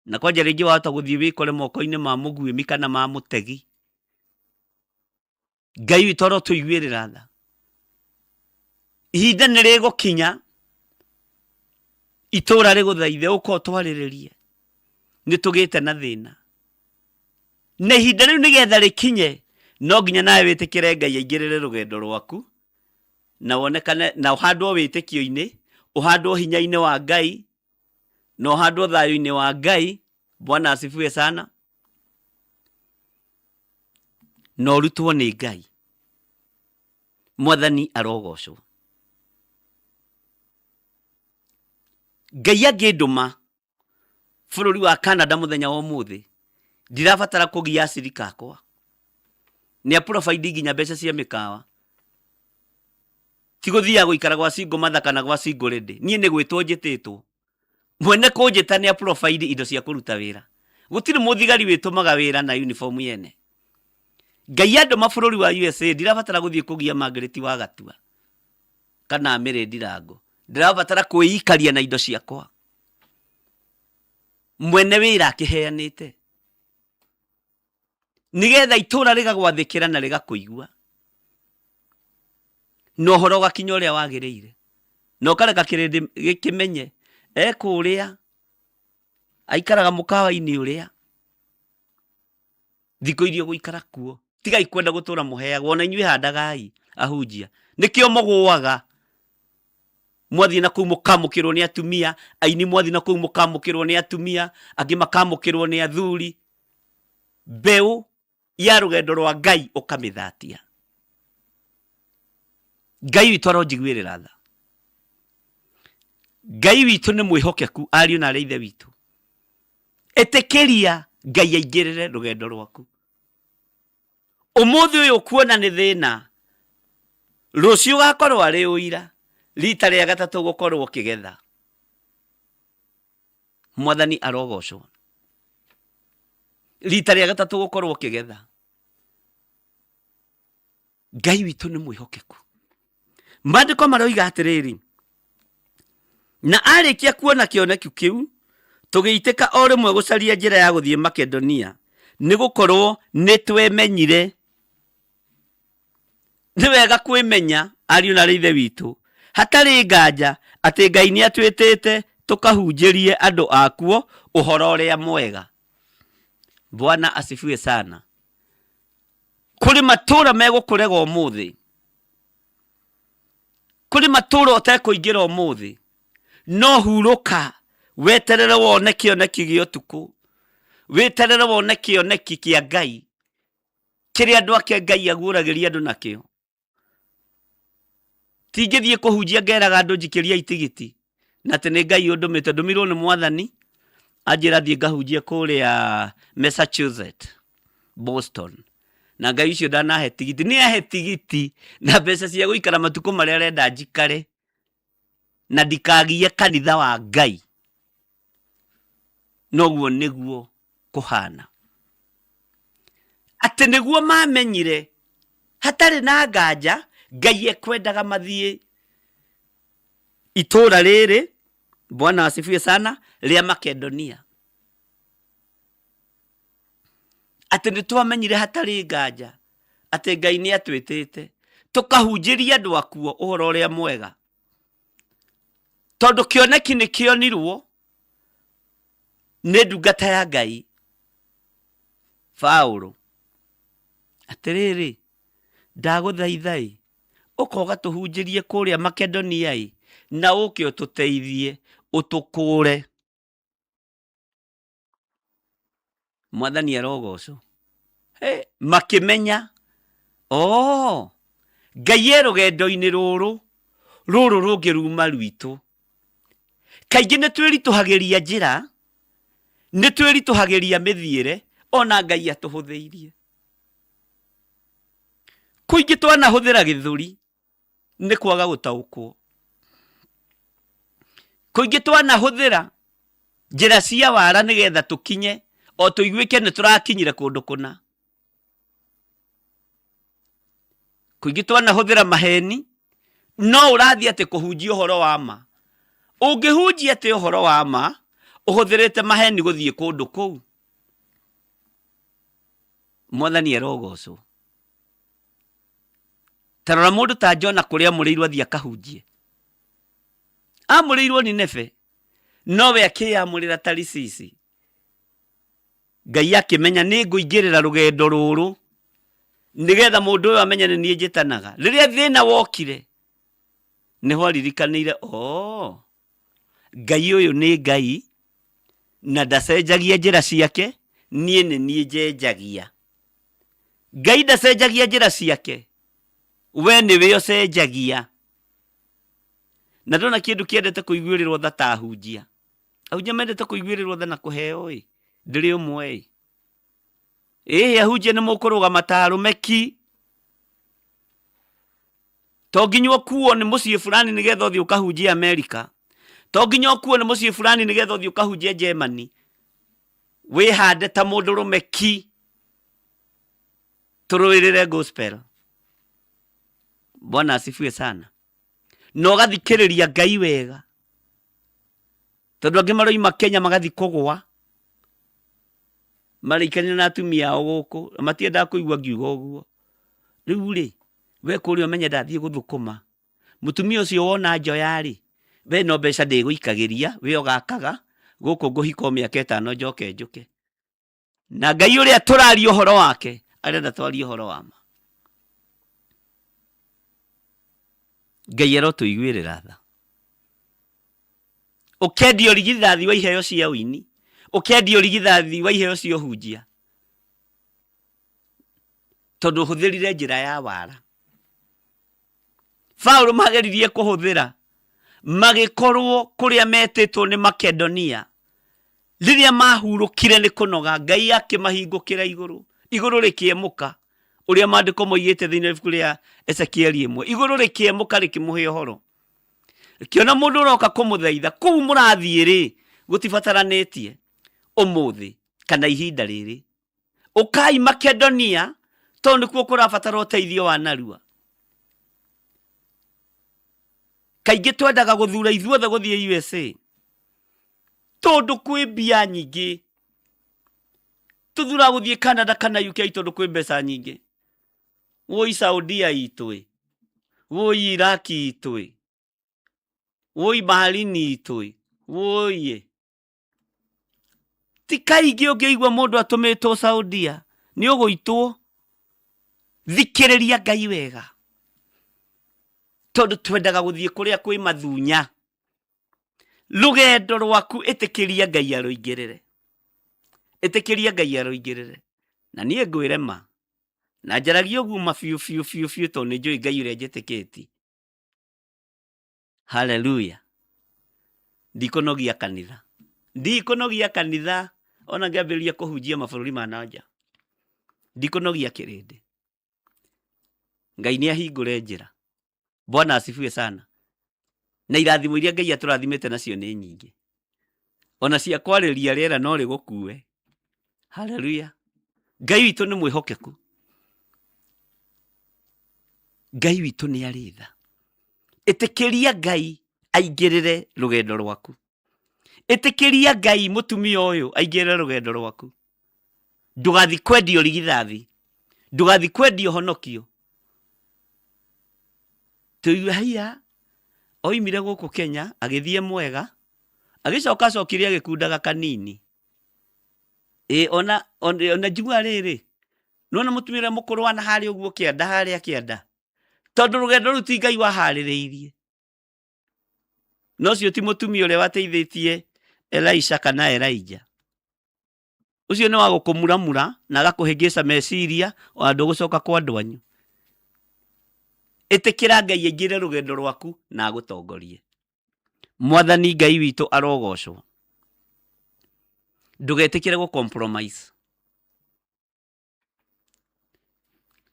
Na kwanja rĩngĩ wahota gũthiĩ wĩkore moko-inĩ ma mũguĩmi kana ma mũtegi. Ngai witũ arotũiguĩrĩra tha. Ihinda nĩ rĩgũkinya itũra rĩgũthaithe ũka ũtwarĩrĩrie, nĩ tũgĩte na thĩna. Na ihinda rĩu nĩgetha rĩkinye, no nginya nawe wĩtĩkĩre Ngai aingĩrĩre rũgendo rwaku, na wonekane, na ũhandwo wĩtĩkio-inĩ, ũhandwo hinya-inĩ wa Ngai, na ũhandwo thayũ-inĩ wa Ngai. Bwana asifiwe sana. Na ũrutwo nĩ Ngai. Mwathani arogocwo. Ngai angĩndũma bũrũri wa Canada mũthenya wa ũmũthĩ, ndirabatara kũgia acirika akwa. Nĩ a provide nginya mbeca cia mĩkawa. Ti gũthiaga gũikara gwa single mother kana gwa single lady. Niĩ nĩ gwĩtwo njĩtĩtwo. Mwene kũnjĩta nĩ a provide indo cia kũruta wĩra. Gũtirĩ mũthigari wĩtũmaga wĩra na uniform yene. Ngai andũma bũrũri wa USA, ndirabatara gũthiĩ kũgia Margaret wa Gatua kana Mary Ndirango. Ndĩrabatara kwĩikaria na indo ciakwa. Mwene wĩra akĩheanĩte. Nĩgetha itũra rĩgagwathĩkĩra na rĩgakũigua. Na ũhoro ũgakinya ũrĩa wagĩrĩire. Na ũkareka kĩrĩndĩ gĩkĩmenye ekũrĩa aikaraga mũkawa-inĩ ũrĩa thikũ iria ũgũikara kuo. Tigai kwenda gũtũra mũheagwo, ona inyuĩ handagai ahunjia. Nĩkĩo mũgũaga. Mwathiĩ na kũu mũkamũkĩrwo nĩ atumia, aini mwathiĩ na kũu mũkamũkĩrwo nĩ atumia, angĩ makamũkĩrwo nĩ athuri. Mbeũ ya rũgendo rwa Ngai ũkamĩthatia. Ngai witũ aronjiguĩrĩra tha. Ngai witũ nĩ mwĩhokeku, ariũ na arĩ ithe witũ. Ĩtĩkĩria Ngai aingĩrĩre rũgendo rwaku. Ũmũthĩ ũyũ ũkuona nĩ thĩna, rũciũ ũgakorwo arĩ ũira, rita rĩa gatatũ gũkorwo ũkĩgetha. Mwathani arogocwo. Rita rĩa gatatũ gũkorwo ũkĩgetha. Ngai witũ nĩ mwĩhokeku. Maandĩko maroiga atĩrĩrĩ, na arĩkia kuona kĩoneki kĩu, tũgĩitĩka o rĩmwe gũcaria njĩra ya gũthiĩ Makedonia, nĩ gũkorwo nĩ twemenyire. Nĩ wega kwĩmenya, ariũ na aarĩ a Ithe witũ, hatarĩ nganja atĩ Ngai nĩ atwĩtĩte tũkahunjĩrie andũ akuo ũhoro ũrĩa mwega. Bwana asifiwe sana. Kũrĩ matũũra megũkũrega ũmũthĩ, kũrĩ matũũra ũtekũingĩra ũmũthĩ, no hurũka weterere wone kĩoneki gĩa ũtukũ, weterere wone kĩoneki kĩa Ngai kĩrĩa andũ ake Ngai aguũragĩria andũ nakĩo. Tingĩthiĩ kũhunjia ngeraga andũ njikĩriai tigiti na atĩ nĩ Ngai ũndũmĩte, ndũmirwo nĩ mwathani anjĩra thiĩ ngahunjie kũrĩa Massachusetts, Boston. Na Ngai ũcio ndanahe tigiti, nĩ ahe tigiti na mbeca cia gũikara matukũ marĩa arenda njikare na ndikagie kanitha wa Ngai. Noguo nĩguo kũhana. Atĩ nĩguo mamenyire hatarĩ na nganja Ngai ekwendaga mathiĩ itũra rĩrĩ, Bwana asifiwe sana, rĩa Makedonia. Atĩ nĩ twamenyire hatarĩ nganja atĩ Ngai nĩ atwĩtĩte tũkahunjĩria andũ akuo ũhoro ũrĩa mwega, tondũ kĩoneki nĩ kĩonirwo nĩ ndungata ya Ngai Paulo. Atĩrĩrĩ, ndagũthaitha-ĩ, ũka ũgatũhunjĩrie kũrĩa Makedonia-ĩ, na ũke ũtũteithie ũtũkũre. Mwathani arogocwo. Hey, makĩmenya oh, Ngai e rũgendo-inĩ rũrũ rũrũ rũngĩ ruma rwitũ. Kaingĩ nĩ twĩritũhagĩria njĩra, nĩ twĩritũhagĩria mĩthiĩre, ona Ngai atũhũthĩirie. Kũingĩ twanahũthĩra gĩthũri nĩ kwaga gũtaũkwo. Kũingĩ twanahũthĩra njĩra cia wara nĩgetha tũkinye o tũiguĩke nĩ tũrakinyire kũndũ kũna. Kũingĩ twanahũthĩra maheni, no ũrathiĩ atĩ kũhunjia ũhoro wa ma. Ũngĩhunjia atĩ ũhoro wa ma ũhũthĩrĩte maheni gũthiĩ kũndũ kũu? Mwathani arogocwo. Ta rora mũndũ ta Jona kũrĩa amũrĩirwo athiĩ akahunjie. Amũrĩirwo Nineve, nowe akĩyamũrĩra Tarisisi. Ngai akĩmenya nĩ ngũingĩrĩra rũgendo rũrũ nĩgetha mũndũ ũyũ amenye nĩ niĩ njĩtanaga. Rĩrĩa thĩna wokire, nĩho aririkanĩire, oh, Ngai ũyũ nĩ Ngai na ndacenjagia njĩra ciake, niĩ nĩ niĩ njenjagia. Ngai ndacenjagia njĩra ciake, we nĩwe ũcenjagia. Na ndona kĩndũ kĩendete kũiguĩrĩrwo tha ta ahunjia. Ahunjia mendete kũiguĩrĩrwo tha na kũheo ĩ, ndĩrĩ ũmwe ĩ. Ĩhĩ ahunjia nĩ mũkũrũgama ta arũme ki. To nginya ũkuo nĩ mũciĩ fulani nĩgetha ũthiĩ ũkahunjie Amerika. To nginya ũkuo nĩ mũciĩ fulani nĩgetha ũthiĩ ũkahunjie Germany. Wĩhande ta mũndũrũme ki. Tũrũĩrĩre gospel. Bwana asifiwe sana. Na ũgathikĩrĩria Ngai wega. Tondũ angĩ maroima Kenya magathiĩ kũgũa. Marĩikania na atumia ao gũkũ. Na matiendaga kũigua ngiuga ũguo. Rĩu rĩ, we kũrĩa ũmenye ndathiĩ gũthũkũma. Mũtumia ũcio wona njoya rĩ, we no mbeca ndĩgũikagĩria, we ũgakaga, gũkũ ngũhika o mĩaka ĩtano njoke njũke. Na Ngai ũrĩa tũraria ũhoro wake, arenda twarie ũhoro wa ma. Ngai arotũiguĩrĩra tha. Ũkendia ũrigithathi wa iheo cia ũini, ũkendia ũrigithathi wa iheo cia ũhunjia, tondũ ũhũthĩrire njĩra ya wara. Paulo mageririe kũhũthĩra magĩkorwo kũrĩa metĩtwo nĩ Makedonia. Rĩrĩa mahurũkire nĩ kũnoga, Ngai akĩmahingũkĩra igũrũ, igũrũ rĩkĩemũka, ũrĩa maandĩko moigĩte thĩinĩ wa ibuku rĩa Ezekieli ĩmwe, igũrũ rĩkĩemũka rĩkĩmũhe ũhoro. Rĩkĩona mũndũ ũroka kũmũthaitha, kũu mũrathiĩ rĩ, gũtibataranĩtie ũmũthĩ kana ihinda rĩrĩ. Ũkai Makedonia tondũ nĩkuo kũrabatara ũteithio wa narua. Kaingĩ twendaga gũthura ithuothe gũthiĩ USA tondũ kwĩ mbia nyingĩ. Tũthuraga gũthiĩ Canada kana UK tondũ kwĩ mbeca nyingĩ. Woi Saudia itũ ĩ, woi Iraq itũ ĩ, woi Bahrain itũ ĩ, woi ĩ. Ti kaingĩ ũngĩigua mũndũ atũmĩtwo Saudia nĩ ũgũitwo. Thikĩrĩria Ngai wega, tondũ twendaga gũthiĩ kũrĩa kwĩ mathunya. Rũgendo rwaku ĩtĩkĩria Ngai arũingĩrĩre, ĩtĩkĩria Ngai arũingĩrĩre. Na niĩ ngwĩre ma, na njaragia ũguo ma biũ biũ biũ biũ, tondũ nĩ njũĩ Ngai ũrĩa njĩtĩkĩtie. Haleluya. Ndikũnogia kanitha, ndikũnogia kanitha, ona ngĩambĩrĩria kũhunjia mabũrũri ma na nja, ndikũnogia kĩrĩndĩ. Ngai nĩ ahingũre njĩra. Bwana asifiwe sana. Na irathimo iria Ngai atũrathimĩte nacio nĩ nyingĩ, ona cia kwarĩria rĩera no rĩgũkue. Haleluya. Ngai witũ nĩ mwĩhokeku, Ngai witũ nĩ arĩ tha. Ĩtĩkĩria Ngai aingĩrĩre rũgendo rwaku. Ĩtĩkĩria Ngai mũtumia ũyũ aingĩrĩre rũgendo rwaku. Ndũgathi kwendio rigithathi, ndũgathi kwendio honokio. Tũigue haiya, oimire gũkũ Kenya agĩthiĩ mwega, agĩcoka acokire agĩkundaga kanini. Ĩ ona ona njiguaga rĩrĩ, nĩwona mũtumia ũrĩa mũkũrũ wana harĩa ũguo kĩanda harĩa kĩanda, tondũ rũgendo rũu ti Ngai waharĩrĩirie. Na ũcio ti mũtumia ũrĩa wateithĩtie Elisha kana Elijah. Ũcio nĩ wa gũkũmuramura na agakũhĩngĩca meciria ona ndũgũcoka kwa andũ anyu. Ĩtĩkĩra Ngai aingĩre rũgendo rwaku na agũtongorie. Mwathani Ngai witũ arogocwo. Ndũgetĩkĩre gũ compromise.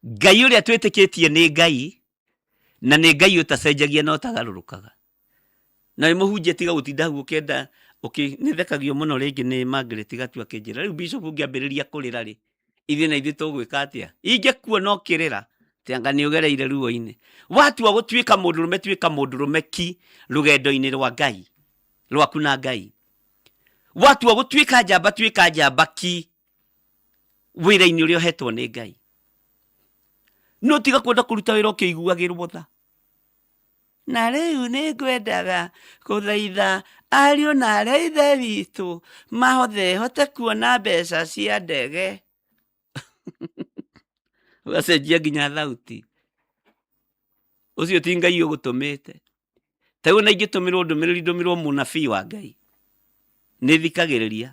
Ngai ũrĩa twĩtĩkĩtie nĩ Ngai na nĩ Ngai ũtacenjagia na ũtagarũrũkaga. Na wĩ mũhunjia tiga gũtinda hau ũkĩenda nĩ thekagio mũno rĩngĩ nĩ Margaret Gatua akĩnjĩra rĩu bishop ũngĩambĩrĩria kũrĩra rĩ ithuĩ na ithuĩ tũgwĩka atĩa? Ingĩkuona ũkĩrĩra atĩ anga nĩ ũgereire ruo-inĩ. Watua gũtuĩka mũndũrũme tuĩka mũndũrũme ki rũgendo-inĩ rwa Ngai rwaku na Ngai. Watua gũtuĩka njamba tuĩka njamba ki wĩra-inĩ ũrĩa ũhetwo nĩ Ngai. No tiga kwenda kũruta wĩra ũkĩiguagĩrwo tha. Na rĩu nĩ ngwendaga kũthaitha ariũ na aarĩ a Ithe witũ mahothe hote kuona mbeca cia ndege. Ũgacenjia nginya thauti. Ũcio ti Ngai ũgũtũmĩte. Ta rĩu ona ingĩtũmĩrwo ndũmĩrĩri ndũmĩrwo mũnabii wa Ngai, nĩ thikagĩrĩria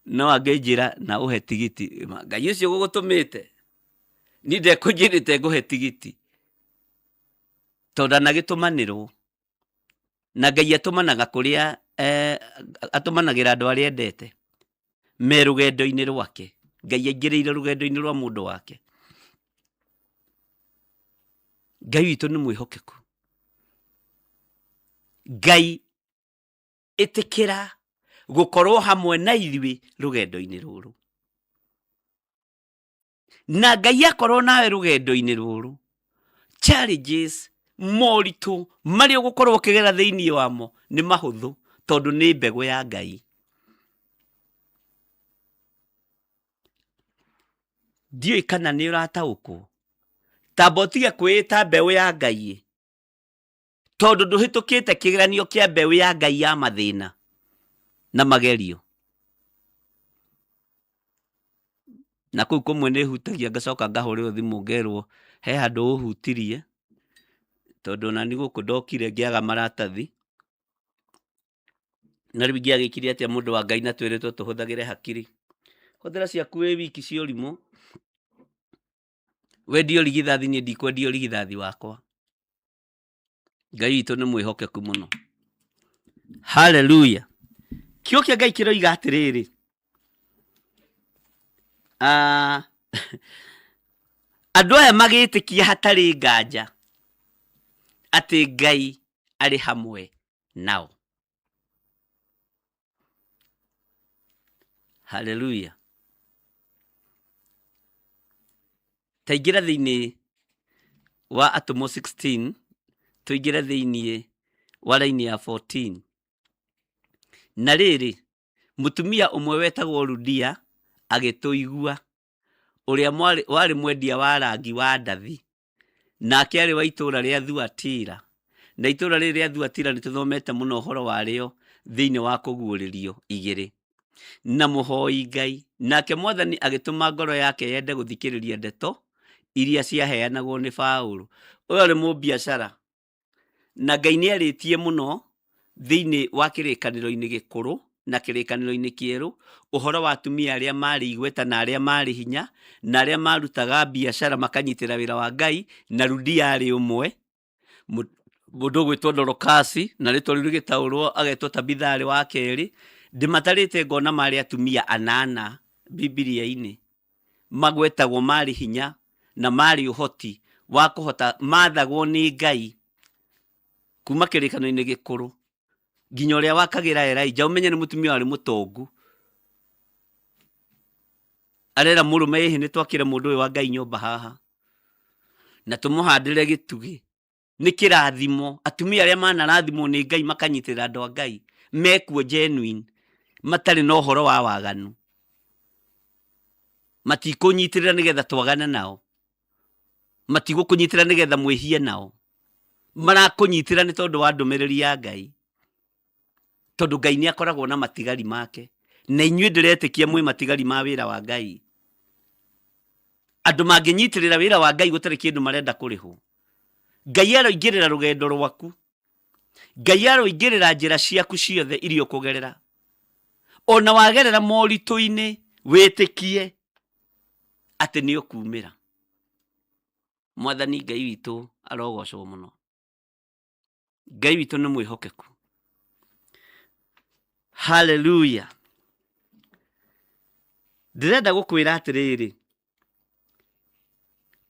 no angĩnjĩra na ũhe tigiti, Ngai ũcio ũgũgũtũmĩte niĩ ndekũnjĩrĩte ngũhe tigiti, tondũ ndanagĩtũmanĩrwo. Na Ngai atũmanaga kũrĩa atũmanagĩra andũ arĩa endete me rũgendo-inĩ rwake. Ngai aingĩrĩire rũgendo-inĩ rwa mũndũ wake. Ngai witũ nĩ mwĩhokeku. Ngai ĩtĩkĩra gũkorwo hamwe na ithuĩ rũgendo-inĩ rũrũ. Na Ngai akorwo nawe rũgendo-inĩ rũrũ, challenges, moritũ marĩa ũgũkorwo ũkĩgera thĩinĩ wamo nĩ mahũthũ tondũ nĩ mbegũ ya Ngai. Ndiũĩ kana nĩ ũrataũkwo. Tamba ũtige kwĩĩta mbeũ ya Ngai tondũ ndũhĩtũkĩte kĩgeranio kĩa mbeũ ya Ngai ya mathĩna na magerio. Na kũu kũmwe nĩ hutagia ngacoka ngahũrĩrwo thimũ ngerwo he handũ ũhutirie tondũ onani gũkũ ndokire ngĩaga maratathi. Na rĩu ingĩagĩkire atĩa mũndũ wa Ngai na twĩrĩtwo tũhũthagĩre hakiri. Hũthĩra ciaku wĩ wiki cia ũrimũ. Wendie ũrigithathi niĩ ndikwendia ũrigithathi wakwa. Ngai witũ nĩ mwĩhokeku mũno. Haleluya. Kiugo kĩa Ngai kĩroiga atĩrĩrĩ, andũ aya magĩtĩkia hatarĩ nganja atĩ Ngai arĩ hamwe nao. Haleluya. Taingĩra thĩinĩ wa Atũmwo 16 tũingĩre thĩinĩ wa raini ya 14. Na rĩrĩ, mũtumia ũmwe wetagwo Ludia agĩtũigua, ũrĩa warĩ mwendia wa rangi wa ndathi, nake aarĩ wa itũũra rĩa Thuatira. Na itũũra rĩrĩ rĩa Thuatira nĩ tũthomete mũno ũhoro warĩo thĩinĩ wa Kũguũrĩrio igĩrĩ. Na mũhoi Ngai, nake Mwathani agĩtũma ngoro yake yende gũthikĩrĩria ndeto iria ciaheanagwo nĩ Paũlũ. Ũyũ arĩ mũbiacara na Ngai nĩ arĩtie mũno thĩinĩ wa kĩrĩkanĩro-inĩ gĩkũrũ na kĩrĩkanĩro-inĩ kĩerũ ũhoro wa atumia arĩa marĩ igweta na arĩa marĩ hinya na arĩa marutaga biacara makanyitĩra wĩra wa Ngai, na Ludia arĩ ũmwe. Mũndũ ũgwĩtwo Dorokasi na rĩtwa rĩu rĩgĩtaũrwo agetwo Tabitha arĩ wa kerĩ. Ndĩmatarĩte ngona marĩ atumia anana Bibilia-inĩ magwetagwo marĩ hinya na marĩ ũhoti wa kũhota, mathagwo nĩ Ngai kuma kĩrĩkanĩro-inĩ gĩkũrũ nginya ũrĩa wakagĩra Elijah. Ũmenye nĩ mũtumia warĩ mũtongu, arera mũrũme ĩhĩ nĩ twakĩre mũndũ ũyũ wa Ngai nyũmba haha na tũmũhandĩre gĩtugĩ. Nĩ kĩrathimo atumia arĩa manarathimwo nĩ Ngai makanyitĩrĩra andũ a Ngai mekuo genuine, matarĩ na ũhoro wa waganu. Matikũnyitĩrĩra nĩgetha twagane nao, matigũkũnyitĩrĩra nĩgetha mwĩhie nao, marakũnyitĩrĩra nĩ tondũ wa ndũmĩrĩri ya Ngai, tondũ Ngai nĩ akoragwo na matigari make, na inyuĩ ndĩretĩkia mwĩ matigari ma wĩra wa Ngai. Andũ mangĩnyitĩrĩra wĩra wa Ngai gũtarĩ kĩndũ marenda kũrĩhwo, Ngai aroingĩrĩra rũgendo rwaku, Ngai aroingĩrĩra njĩra ciaku ciothe iria ũkũgerera. Ona wagerera moritũ-inĩ, wĩtĩkie atĩ nĩ ũkumĩra. Mwathani Ngai witũ arogocwo mũno. Ngai witũ nĩ mwĩhokeku. Haleluya. Ndĩrenda gũkwĩra atĩrĩrĩ,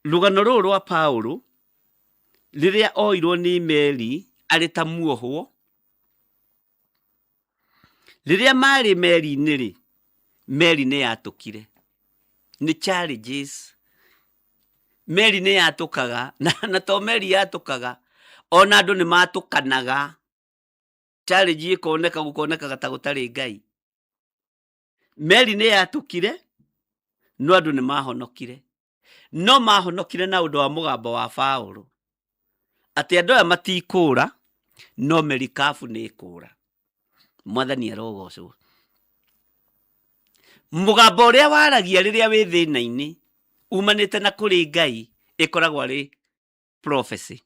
rũgano rũrũ rwa Paulo rĩrĩa oirwo nĩ meri arĩ ta muohwo, rĩrĩa marĩ meri-inĩ rĩ, meri nĩ yatũkire. Nĩ challenges. Meri nĩ yatũkaga, na to meri yatũkaga, ona andũ nĩ matũkanaga. Challenge ĩkoneka gũkonekaga ta gũtarĩ Ngai. Meri nĩ yatũkire, no andũ nĩ mahonokire. No mahonokire na ũndũ wa mũgambo wa Paũlũ, atĩ andũ aya matikũra, no merikabu nĩ ĩkũra. Mwathani arogocwo. Mũgambo ũrĩa waragia rĩrĩa wĩ thĩna-inĩ umanĩte na kũrĩ Ngai ĩkoragwo arĩ prophecy,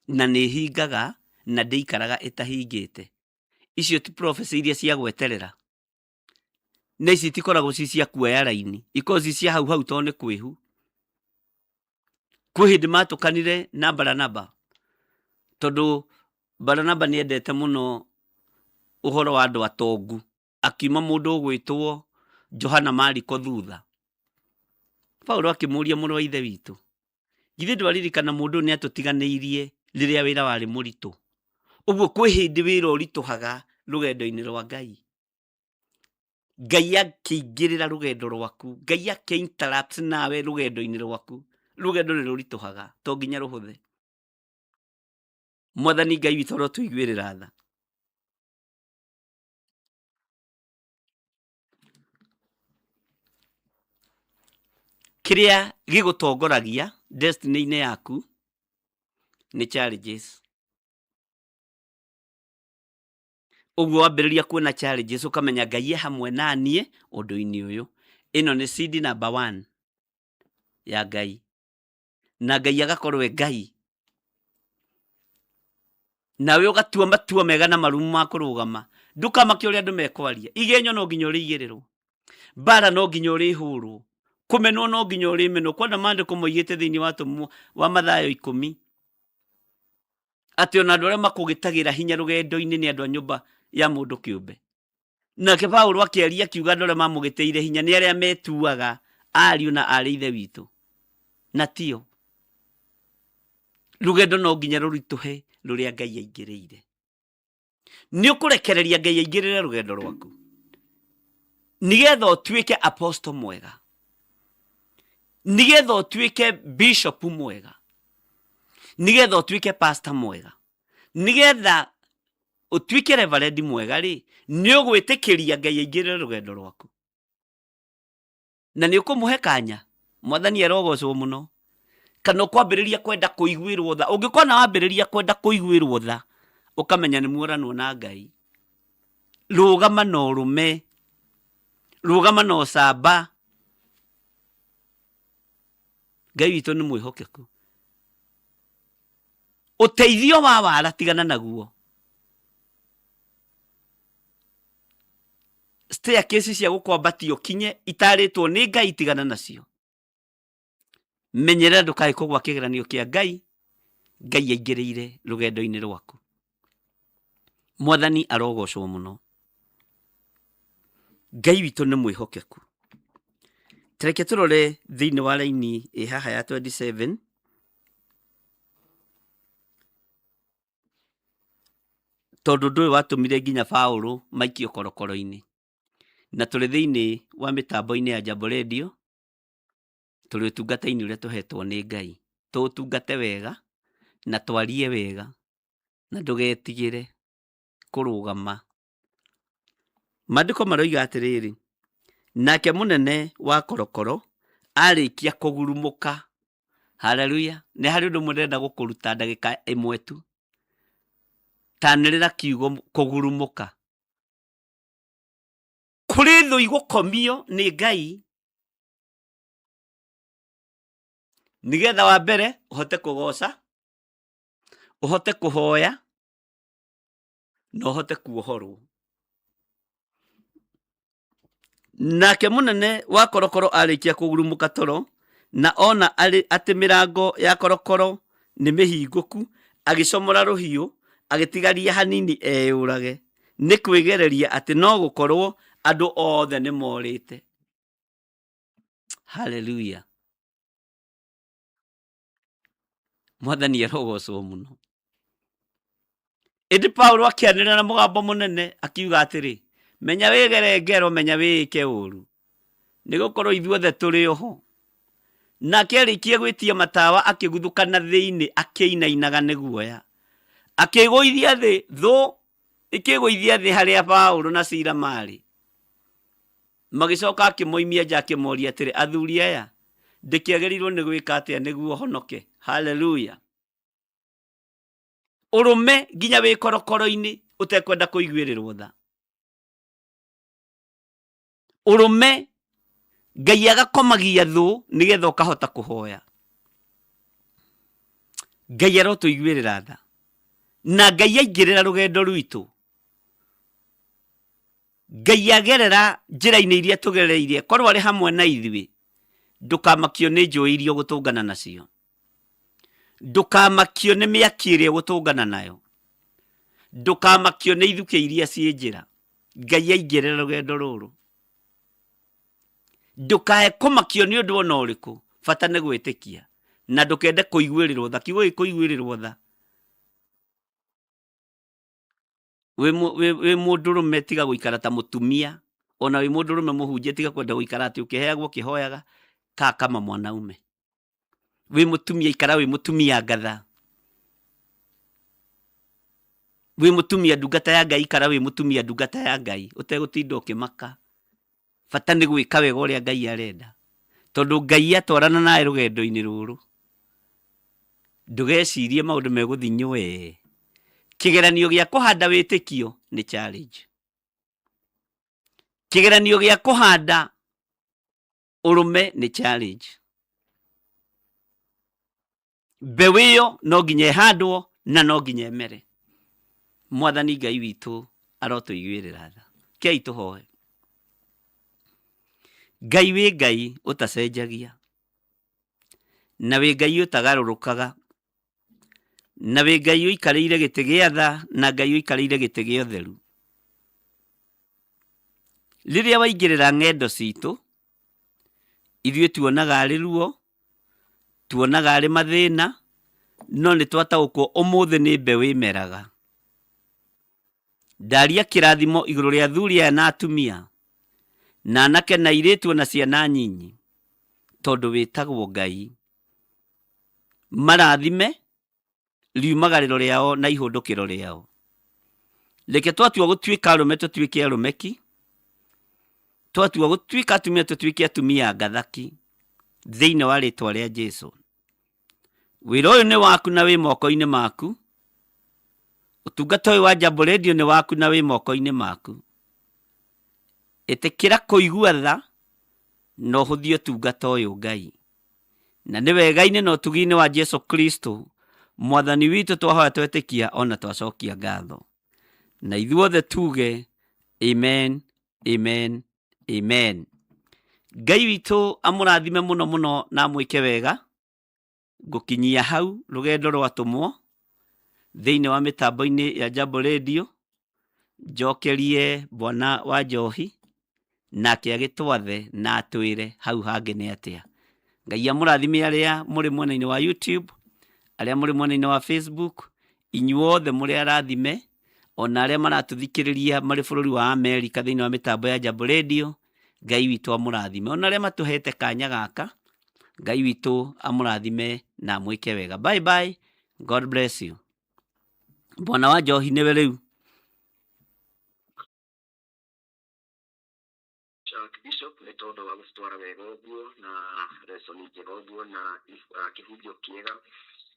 na nĩ ĩhingaga na ndĩikaraga ĩtahingĩte. Icio ti prophecy iria cia gweterera, na ici itikoragwo ci cia kuoya raini, ikoragwo ci cia hau hau tondũ nĩ kwĩhu. Kwĩ hĩndĩ matũkanire na Baranaba, tondũ Baranaba nĩ endete mũno ũhoro wa andũ atongu, akiuma mũndũ ũgwĩtwo Johana Mariko thutha. Paulo akĩmũria, mũrũ wa ithe witũ, githĩ ndwaririkana mũndũ ũyũ nĩ atũtiganĩirie rĩrĩa wĩra warĩ mũritũ? Ũguo kwĩ hĩndĩ wĩra ũritũhaga rũgendo-inĩ rwa Ngai. Ngai akĩingĩrĩra rũgendo rwaku, Ngai akĩ interrupt nawe rũgendo-inĩ rwaku, rũgendo nĩ rũritũhaga, to nginya rũhũthe. Mwathani Ngai witũ arotũiguĩrĩra tha. Kĩrĩa gĩgũtongoragia destiny-inĩ yaku nĩ challenges. Ũguo wambĩrĩria kuona challenges ũkamenya Ngai e hamwe na niĩ ũndũ-inĩ ũyũ. Ĩno nĩ seed number one ya Ngai. Na Ngai agakorwo e Ngai. Nawe ũgatua matua mega na marumu ma kũrũgama. Ndũkamake ũrĩa andũ mekwaria. Igenyo no nginya ũrĩigĩrĩrwo. Mbara no nginya ũrĩhũrwo. Kũmenwo no nginya ũrĩmenwo. Kwona maandĩko moigĩte thĩinĩ wa tũmwo wa Mathayo 10. Atĩ ona andũ arĩa makũgĩtagĩra hinya rũgendo-inĩ nĩ andũ a nyũmba ya mũndũ kĩũmbe. Nake Paulo akĩaria akiuga andũ arĩa mamũgĩtĩire hinya nĩ arĩa metuaga ariũ na aarĩ ithe witũ, na tio. Rũgendo no nginya rũritũhe rũrĩa Ngai aingĩrĩire. Nĩ ũkũrekereria Ngai aingĩrĩre rũgendo rwaku nĩgetha ũtuĩke apostle mwega, nĩgetha ũtuĩke bishop mwega, nĩgetha ũtuĩke pastor mwega, nĩgetha ũtuĩke reverend mwega rĩ, nĩ ũgwĩtĩkĩria Ngai aingĩrĩre rũgendo rwaku na nĩ ũkũmũhe kanya. Mwathani arogocwo mũno. Kana ũkwambĩrĩria kwenda kũiguĩrwo tha. Ũngĩkona wambĩrĩria kwenda kũiguĩrwo tha, ũkamenya nĩ muoranwo na Ngai. Rũgama na ũrũme, rũgama na ũcamba. Ngai witũ nĩ mwĩhokeku. Ũteithio wa wara tigana naguo. Staircase cia gũkwambatia ũkinye itarĩtwo nĩ Ngai tigana nacio. Menyerera ndũkae kũgwa kĩgeranio kĩa Ngai, Ngai aingĩrĩire rũgendo-inĩ rwaku. Mwathani arogocwo mũno. Ngai witũ nĩ mwĩhokeku. Tareke tũrore thĩinĩ wa raini ĩ haha ya 27. Tondũ ũndũ ũyũ watũmire nginya Paũlũ maikio korokoro-inĩ. Na tũrĩ thĩinĩ wa mĩtambo-inĩ ya Jambo Radio, tũrĩ ũtungata-inĩ ũrĩa tũhetwo nĩ Ngai. Tũũtungate wega na twarie wega na ndũgetigĩre kũrũgama. Maandĩko maroiga atĩrĩrĩ, Nake mũnene wa korokoro arĩkia kũgurumũka. Haleluya. Nĩ harĩ ũndũ ũmwe ndĩrenda gũkũruta ndagĩka ĩmwe tu. Tanĩrĩra kiugo kũgurumũka. Kũrĩ thũ igũkomio nĩ Ngai nĩgetha wa mbere ũhote kũgoca, ũhote kũhoya na ũhote kuohorwo. Nake mũnene wa korokoro arĩkia kũgurumũka toro na ona atĩ mĩrango ya korokoro nĩ mĩhingũku, agĩcomora rũhiũ agĩtigaria hanini eyũrage, nĩ kwĩgereria atĩ no gũkorwo andũ othe nĩ morĩte. Haleluya. Mwathani arogocwo mũno. Ĩndĩ Paulo akĩanĩrĩra na mũgambo mũnene akiuga atĩrĩ, menya wĩgere ngero, menya wĩĩke ũũru, nĩ gũkorwo ithuothe tũrĩ oho. Nake arĩkia gwĩtia matawa akĩguthũka na thĩinĩ akĩinainaga nĩ guoya, akĩĩgũithia thĩ, thũ ĩkĩĩgũithia thĩ harĩa Paulo na Sila maarĩ. Magĩcoka akĩmoimia nja akĩmoria atĩrĩ, athuri aya, ndĩkĩagĩrĩirwo nĩ gwĩka atĩa nĩguo honoke? Haleluya. Ũrũme nginya wĩ korokoro-inĩ ũtekwenda kũiguĩrĩrwo tha. Ũrũme Ngai agakomagia thũ nĩgetha ũkahota kũhoya. Ngai arotũiguĩrĩra tha. Na Ngai aingĩrĩra rũgendo rwitũ. Ngai agerera njĩra-inĩ iria tũgereire, korwo arĩ hamwe na ithuĩ, ndũkamakio nĩ njũĩ iria ũgũtũngana nacio. Ndũkamakio nĩ mĩaki ĩrĩa ũgũtũngana nayo. Ndũkamakio nĩ ithukĩ iria ciĩ njĩra. Ngai aingĩrĩra rũgendo rũrũ. Ndũkae kũmakio nĩ ũndũ ona ũrĩkũ, bata nĩ gwĩtĩkia. Na ndũkende kũiguĩrĩrwo tha. Kiugo gĩkĩ kũiguĩrĩrwo tha. Wĩ mũndũrũme tiga gũikara ta mũtumia, ona wĩ mũndũrũme mũhunjia tiga kwenda gũikara atĩ ũkĩheagwo ũkĩhoyaga, kaa kama mwanaume. Wĩ mũtumia ikara wĩ mũtumia ngatha. Wĩ mũtumia ndungata ya Ngai ikara wĩ mũtumia ndungata ya Ngai, ũtegũtinda ũkĩmaka. Bata nĩ gwĩka wega ũrĩa Ngai arenda. Tondũ Ngai atwarana nawe rũgendo-inĩ rũrũ, ndũgecirie maũndũ megũthiĩ nywee. Kĩgeranio gĩa kũhanda wĩtĩkio nĩ challenge. Kĩgeranio gĩa kũhanda ũrũme nĩ challenge. Mbeũ ĩyo no nginya ĩhandwo na no nginya ĩmere. Mwathani Ngai witũ arotũiguĩrĩra tha. Kei tũhoe. Ngai wĩ Ngai ũtacenjagia, na wĩ Ngai ũtagarũrũkaga, na wĩ Ngai ũikarĩire gĩtĩ gĩa tha, na Ngai ũikarĩire gĩtĩ gĩa ũtheru. Rĩrĩa waingĩrĩra ng'endo citũ, ithuĩ tuonaga arĩ ruo, tuonaga arĩ mathĩna, no nĩ twataũkwo ũmũthĩ nĩ mbeũ ĩmeraga. Ndaria kĩrathimo igũrũ rĩa athuri aya na atumia, na anake na airĩtu ona ciana nyinyi, tondũ wĩtagwo Ngai. Marathime riumagarĩro rĩao na ihũndũkĩro rĩao. Reke twatua gũtuĩka arũme tũtuĩke arũme ki, twatua gũtuĩka atumia tũtuĩke atumia ngathaki, thĩinĩ wa rĩtwa rĩa Jesu. Wĩra ũyũ nĩ waku na wĩ moko-inĩ maku, ũtungata ũyũ wa Jambo Radio nĩ waku na wĩ moko-inĩ maku. Ĩtĩkĩra kũigua tha na ũhũthie ũtungata ũyũ Ngai. Na nĩ wega-inĩ na ũtugi-inĩ wa Jesu Kristo Mwathani witũ twahoya twetĩkia ona twacokia ngatho. Na ithuothe tuge amen, amen, amen. Ngai witũ amũrathime mũno mũno na amwĩke wega. Ngũkinyia hau rũgendo rwatũmwo thĩinĩ wa mĩtambo-inĩ ya Jambo Radio, njokerie bwana wa njohi nake agĩtwathe na atwĩre hau hangĩ nĩ atĩa. Ngai amũrathime arĩa mũrĩ mwena-inĩ wa YouTube, arĩa mũrĩ mwena-inĩ wa Facebook, inyuothe mũrĩ arathime, ona arĩa maratũthikĩrĩria marĩ bũrũri wa Amerika thĩinĩ wa mĩtambo ya Jambo Radio, Ngai witũ amũrathime. Ona arĩa matũhete kanya gaka, Ngai witũ amũrathime na amwĩke wega. Bye bye, God bless you. Bwana wa njohi nĩwe rĩu. Archbishop Bishop nĩ tondũ wa gũcitwara wega ũguo na lesson njega ũguo na kĩhunjio kĩega.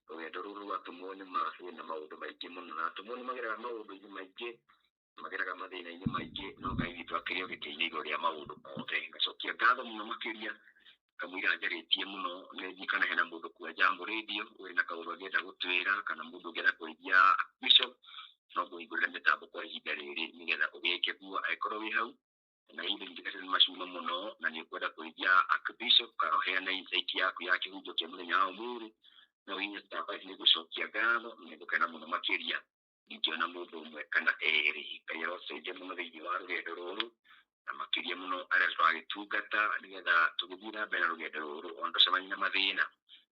Rũgendo rũrũ rwa atũmwo nĩ rwĩna maũndũ maingĩ mũno, na atũmwo nĩ mageraga maũndũ-inĩ maingĩ, mageraga mathĩna-inĩ maingĩ, no Ngai witũ akĩrĩ o gĩtĩ-inĩ igũrũ rĩa maũndũ mothe. Ngacokia ngatho mũno makĩria kamũira njarĩtie mũno, nĩ kana hena mũndũ kwa Jambo Radio wĩna kaũndũ angĩenda gũtwĩra, kana mũndũ ũngĩenda kũigia Bishop, no ngũhingũrĩre mĩtambo kwa ihinda rĩrĩ nĩgetha ũgĩke guo angĩkorwo wĩ hau na hihi njĩkĩte nĩ macuma mũno na nĩ ũkwenda kũigia Archbishop kana ũheane insight yaku ya kĩhunjio kĩa mũthenya wa ũmũthĩ, no hinya star 5 nĩ gũcokia ngatho na nĩngũkena mũno makĩria ingĩona mũndũ ũmwe kana erĩ. Ngai arocenjia mũno thĩinĩ wa rũgendo rũrũ na makĩria mũno arĩa tũragĩtungata nĩgetha tũgĩthiĩ na mbere na rũgendo rũrũ ona tũcemanie na mathĩna.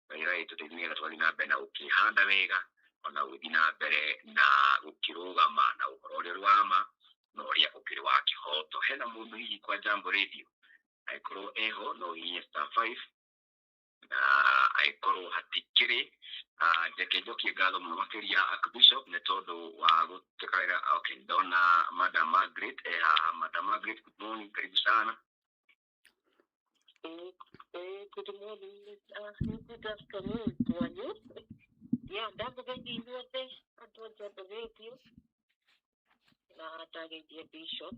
Ngai aragĩtũteithia nĩgetha tũgathiĩ na mbere na gũkĩhanda wega ona gũthiĩ na mbere na gũkĩrũgama na ũhoro ũrĩa ũrĩ wa ma na ũrĩa ũkĩrĩ wa kĩhoto. Hena mũndũ hihi kwa Jambo Radio angĩkorwo eho no hihinye star 5 na angĩkorwo hatikĩrĩ, reke njokie ngatho mũno makĩria Archbishop nĩ tondũ wa gũtũkarĩra. Okay, ndona Madam Margaret haha. Madam Margaret, good morning, karibu sana. Good morning, good afternoon kwanyu. Yeah, ndamũgeithia inyuothe andũ a Jambo Radio na ndageithia Bishop.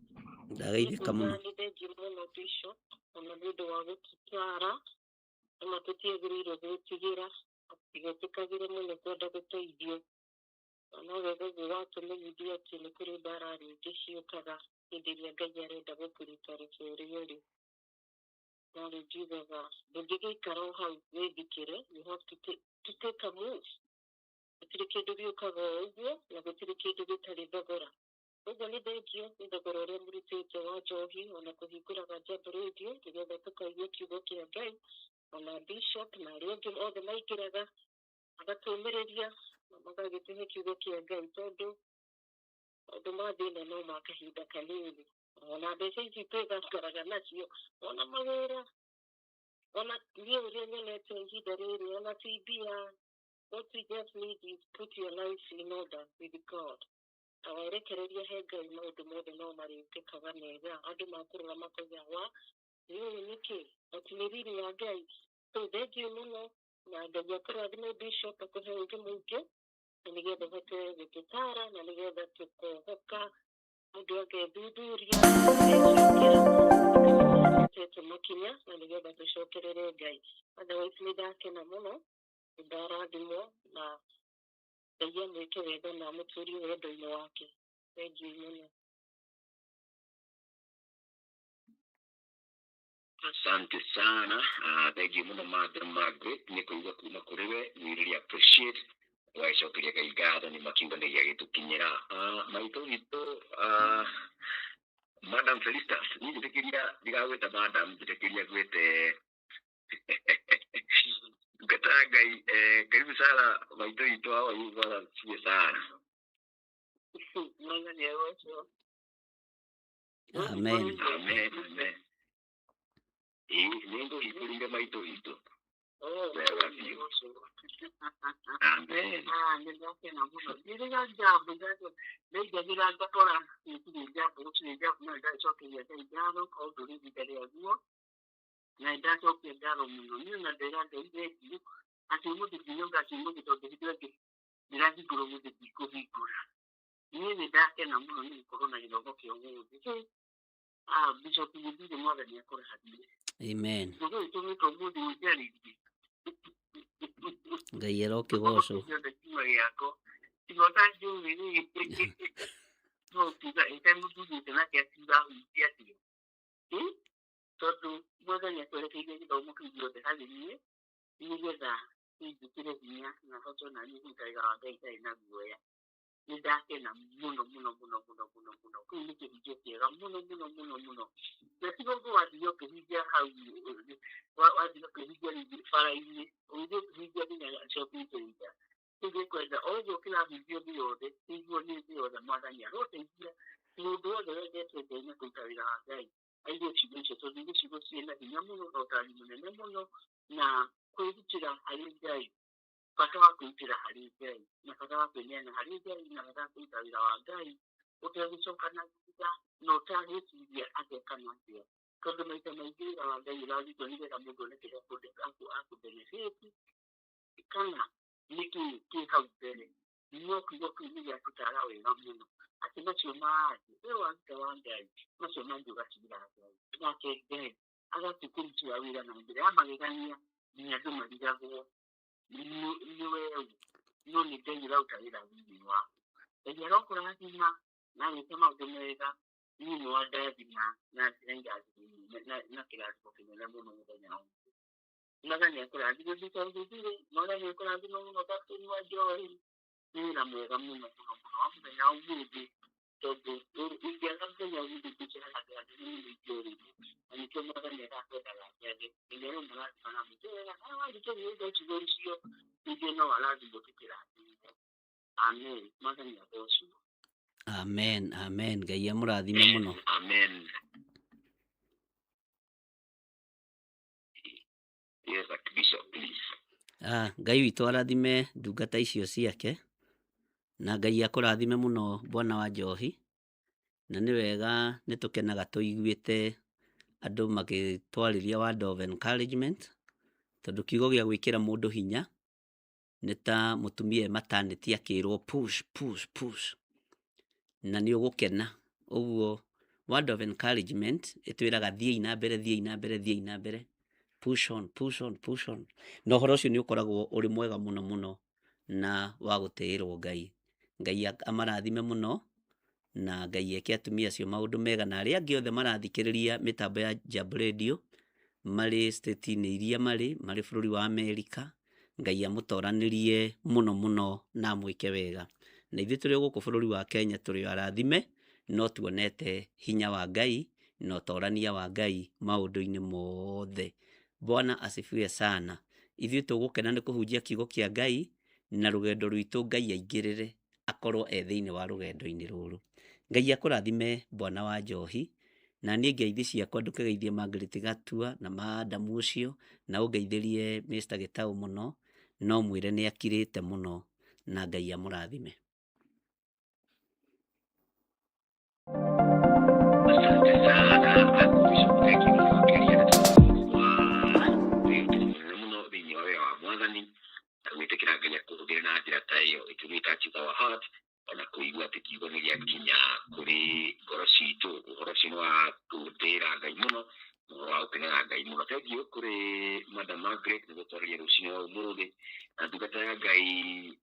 Ndageithĩka mũno. Nĩ thengiũ mũno Bishop, ona nĩ ũndũ wa gũtũtaara, ona tũtiagĩrĩirwo gwĩtigĩra, tũtigetĩkagĩre mũno kwenda gũteithio. Na no wega ũguo watũmenyithia atĩ nĩ kũrĩ mbara nyingĩ ciũkaga hĩndĩ ĩrĩa Ngai arenda gũkũruta reke ũrĩa ũrĩ. No rĩu njugaga ndũngĩgĩikara o hau wĩthikĩre, you have to take a move. Gũtirĩ kĩndũ gĩũkaga o ũguo na gũtirĩ kĩndũ gĩtarĩ thogora. Ũguo nĩ thengio nĩ thogora ũrĩa mũrutĩte wa njohi ona kũhingũraga Jambo Radio nĩgetha tũkaigua kiugo kĩa Ngai, ona Bishop na arĩa angĩ othe maingĩraga magatũmĩrĩria na magagĩtũhe kiugo kĩa Ngai, tondũ maũndũ ma thĩna no ma kahinda kanini. Ona mbeca ici twĩgakaraga nacio, ona mawĩra, ona niĩ ũrĩa nyonete ihinda rĩrĩ, ona ti mbia. What we just need is put your life in order with God. Na werekereria he Ngai maũndũ mothe no marĩkĩkaga mega. Andũ makũrora makoiga wa nĩ ũyũ nĩkĩ ati nĩ riri ya Ngai. So thengiũ mũno na Ngai akũrathime Bishop, akũhe ũũgĩ mũingĩ na nĩgetha ũhote gũtũtaara na nĩgetha tũkohoka mũndũ agethuthuria agecokera tete makinya na nĩgetha tũcokerere Ngai. Otherwise nĩ ndakena mũno, nĩ ndarathimwo na Ngai amwĩke wega na amũtũrie wendo-inĩ wake. Thengiũ mũno. Asante sana. Thank you mũno Madam Margaret nĩ kũigua kuma kũrĩ we. We really appreciate ũgagĩcokeria Ngai ngatho nĩ makiuga nĩ gĩagĩtũkinyĩra. Maitũ witũ, Madam Felicitas, niĩ njĩtĩkĩria ndigagwĩta madam, njĩtĩkĩria ngwĩte ndungata ya Ngai. Karibu sana maitũ witũ, how are you? Bwana asifiwe sana. Mwathani agocwo. Amen. Amen, amen. Ĩĩ, nĩ ngũhingũrĩire maitũ witũ. Wega biũ. Amen. Nĩ ndakena mũno. Njĩrĩga Jambo, ndaingagĩra ngakora gũtirĩ Jambo, gũtirĩ Jambo, no nĩndagĩcokeria Ngai ngatho tondũ nĩ ihinda rĩaguo, na nĩndacokia ngatho mũno. Niĩ ona ndĩra Ngai thengiũ atĩ ũmũthĩ ndinauga atĩ ũmũthĩ, tondũ hĩndĩ ĩyo ĩngĩ ndĩrahingũra ũmũthĩ ndikũhingũra. Niĩ nĩ ndakena mũno nĩ gũkorwo na gĩthomo kĩa ũmũthĩ. Bishop Mũthuri, Mwathani akũrathime. Amen. Kiugo gĩtũmĩte ũmũthĩ ũnjarĩrie. Ngai arokĩgocwo. Gĩothe kiuma gĩakwa tiga ũtanjũĩ rĩ, no kiuga ĩte mũthurĩte nake akiuga hutie atĩa, tondũ Mwathani akwerekeirie gĩthomo kĩu gĩothe harĩ niĩ nĩgetha kĩnjĩkĩre hinya na hote ona niĩ kũruta wĩra wa Ngai itarĩ na guoya. Nĩ ndakena mũno mũno mũno mũno mũno mũno. Kĩu nĩ kĩhunjio kĩega mũno mũno mũno mũno, na tiga ũguo wathire ũkĩhingia hau, wathire ũkĩhingia rĩngĩ bara-inĩ, ũgĩthiĩ ũkĩhingia nginya shopping center. Rĩu ngĩkwenda o ũguo kĩrahunjio thĩ yothe, kĩiguo nĩ thĩ yothe. Mwathani aroteithia mũndũ wothe wendete Ngai na kũruta wĩra wa Ngai aigue ciugo icio, tondũ nĩ ciugo ciĩna hinya mũno na ũtaari mũnene mũno, na kwĩrutĩra harĩ Ngai, bata wa kwĩrutĩra harĩ Ngai na bata wa kwĩneana harĩ Ngai na bata wa kũruta wĩra wa Ngai ũtegũcoka na thutha na ũtagwĩciria atĩa kana atĩa. Tondũ maita maingĩ wĩra wa Ngai ũrarutwo nĩgetha mũndũ one kĩrĩa akũbenefit kana nĩkĩ kĩ hau mbere. No kiugo kĩu nĩ gĩatũtara wega mũno atĩ macio mangĩ we waruta wa Ngai, macio mangĩ ũgatigĩra Ngai, nake Ngai agathiĩ kũrutĩra wĩra na njĩra ya magegania nginya andũ marigagwo nĩ weũ, no nĩ Ngai ũraruta wĩra thĩinĩ waku. Ngai arokũrathima na agwĩka maũndũ mega. Niĩ nĩ wandathima na irathimo na kĩrathimo kĩnene mũno mũthenya wa ũmũthĩ. Mwathani akũrathime ndikathithire, Mwathani akũrathime mũno ndakũnyua njohi. Nĩ wĩra mwega mũno mũno mũno wa mũthenya wa ũmũthĩ, tondũ ingĩaga mũthenya wa ũmũthĩ ingĩkĩra handũ hanene mũno ingĩorĩire, na nĩkĩo Mwathani arakwendaga njage. Nginya rĩu mũrathima na mũkĩrega, warĩkĩria indo ciugo icio, ningĩ no arathimwo tũkĩrathimwo. Amen. Mwathani agocwo. Amen, amen. Ngai amũrathime mũno. Amen. Yes, Archbishop, please. Ah, Ngai witũ arathime ndungata icio ciake na Ngai akũrathime mũno bwana wa njohi. Na nĩ wega nĩ tũkenaga tũiguĩte andũ magĩtwarĩria word of encouragement, tondũ kiugo gĩa gwĩkĩra mũndũ hinya nĩ ta mũtumia e maternity akĩrwo push push push, na nĩ ũgũkena. Ũguo word of encouragement ĩtwĩraga thiĩi na mbere, thiĩi na mbere, thiĩi na mbere, push on, push on, push on. Na ũhoro ũcio nĩ ũkoragwo ũrĩ mwega mũno mũno na wa gũtĩĩrwo Ngai. Ngai amarathime mũno na Ngai eke atumia acio maũndũ mega na arĩa angĩ othe marathikĩrĩria mĩtambo ya Jambo Radio marĩ state-inĩ iria marĩ bũrũri wa Amerika. Ngai amũtoranĩrie mũno mũno na amwĩke wega. Na ithuĩ tũrĩ o gũkũ bũrũri wa Kenya tũrĩ o arathime, no tuonete hinya wa Ngai na ũtorania wa Ngai maũndũ-inĩ mothe. Bwana asifiwe sana. Ithuĩ tũgũkena nĩ kũhunjia kiugo kĩa Ngai na rũgendo rwitũ Ngai aingĩrĩre akorwo e thĩinĩ wa rũgendo-inĩ rũrũ. Ngai akũrathime bwana wa njohi, na niĩ ngeithi ciakwa ndũkĩgeithie Margaret Gatua na madamu ũcio, na ũngeithĩrie Mr. Gĩtaũ mũno, no mwĩre nĩ akirĩte mũno na Ngai amũrathime. Asante sana Archbishop, thank you mũno makĩria nĩ tondũ wa wĩrutĩri mũnene mũno thĩinĩ wa wĩra wa Mwathani na gwĩtĩkĩra Ngai akũhũthĩre na njĩra ta ĩyo. It really touches our heart ona kũigua atĩ kiugo nĩ gĩakinya kũrĩ ngoro citũ. Ũhoro ũcio nĩ wa gũtĩĩra Ngai mũno, ũhoro wa gũkenera Ngai mũno. Thank you kũrĩ Madam Margaret nĩ gũtwarĩria rũcinĩ rwa ũmũthĩ, na ndungata ya Ngai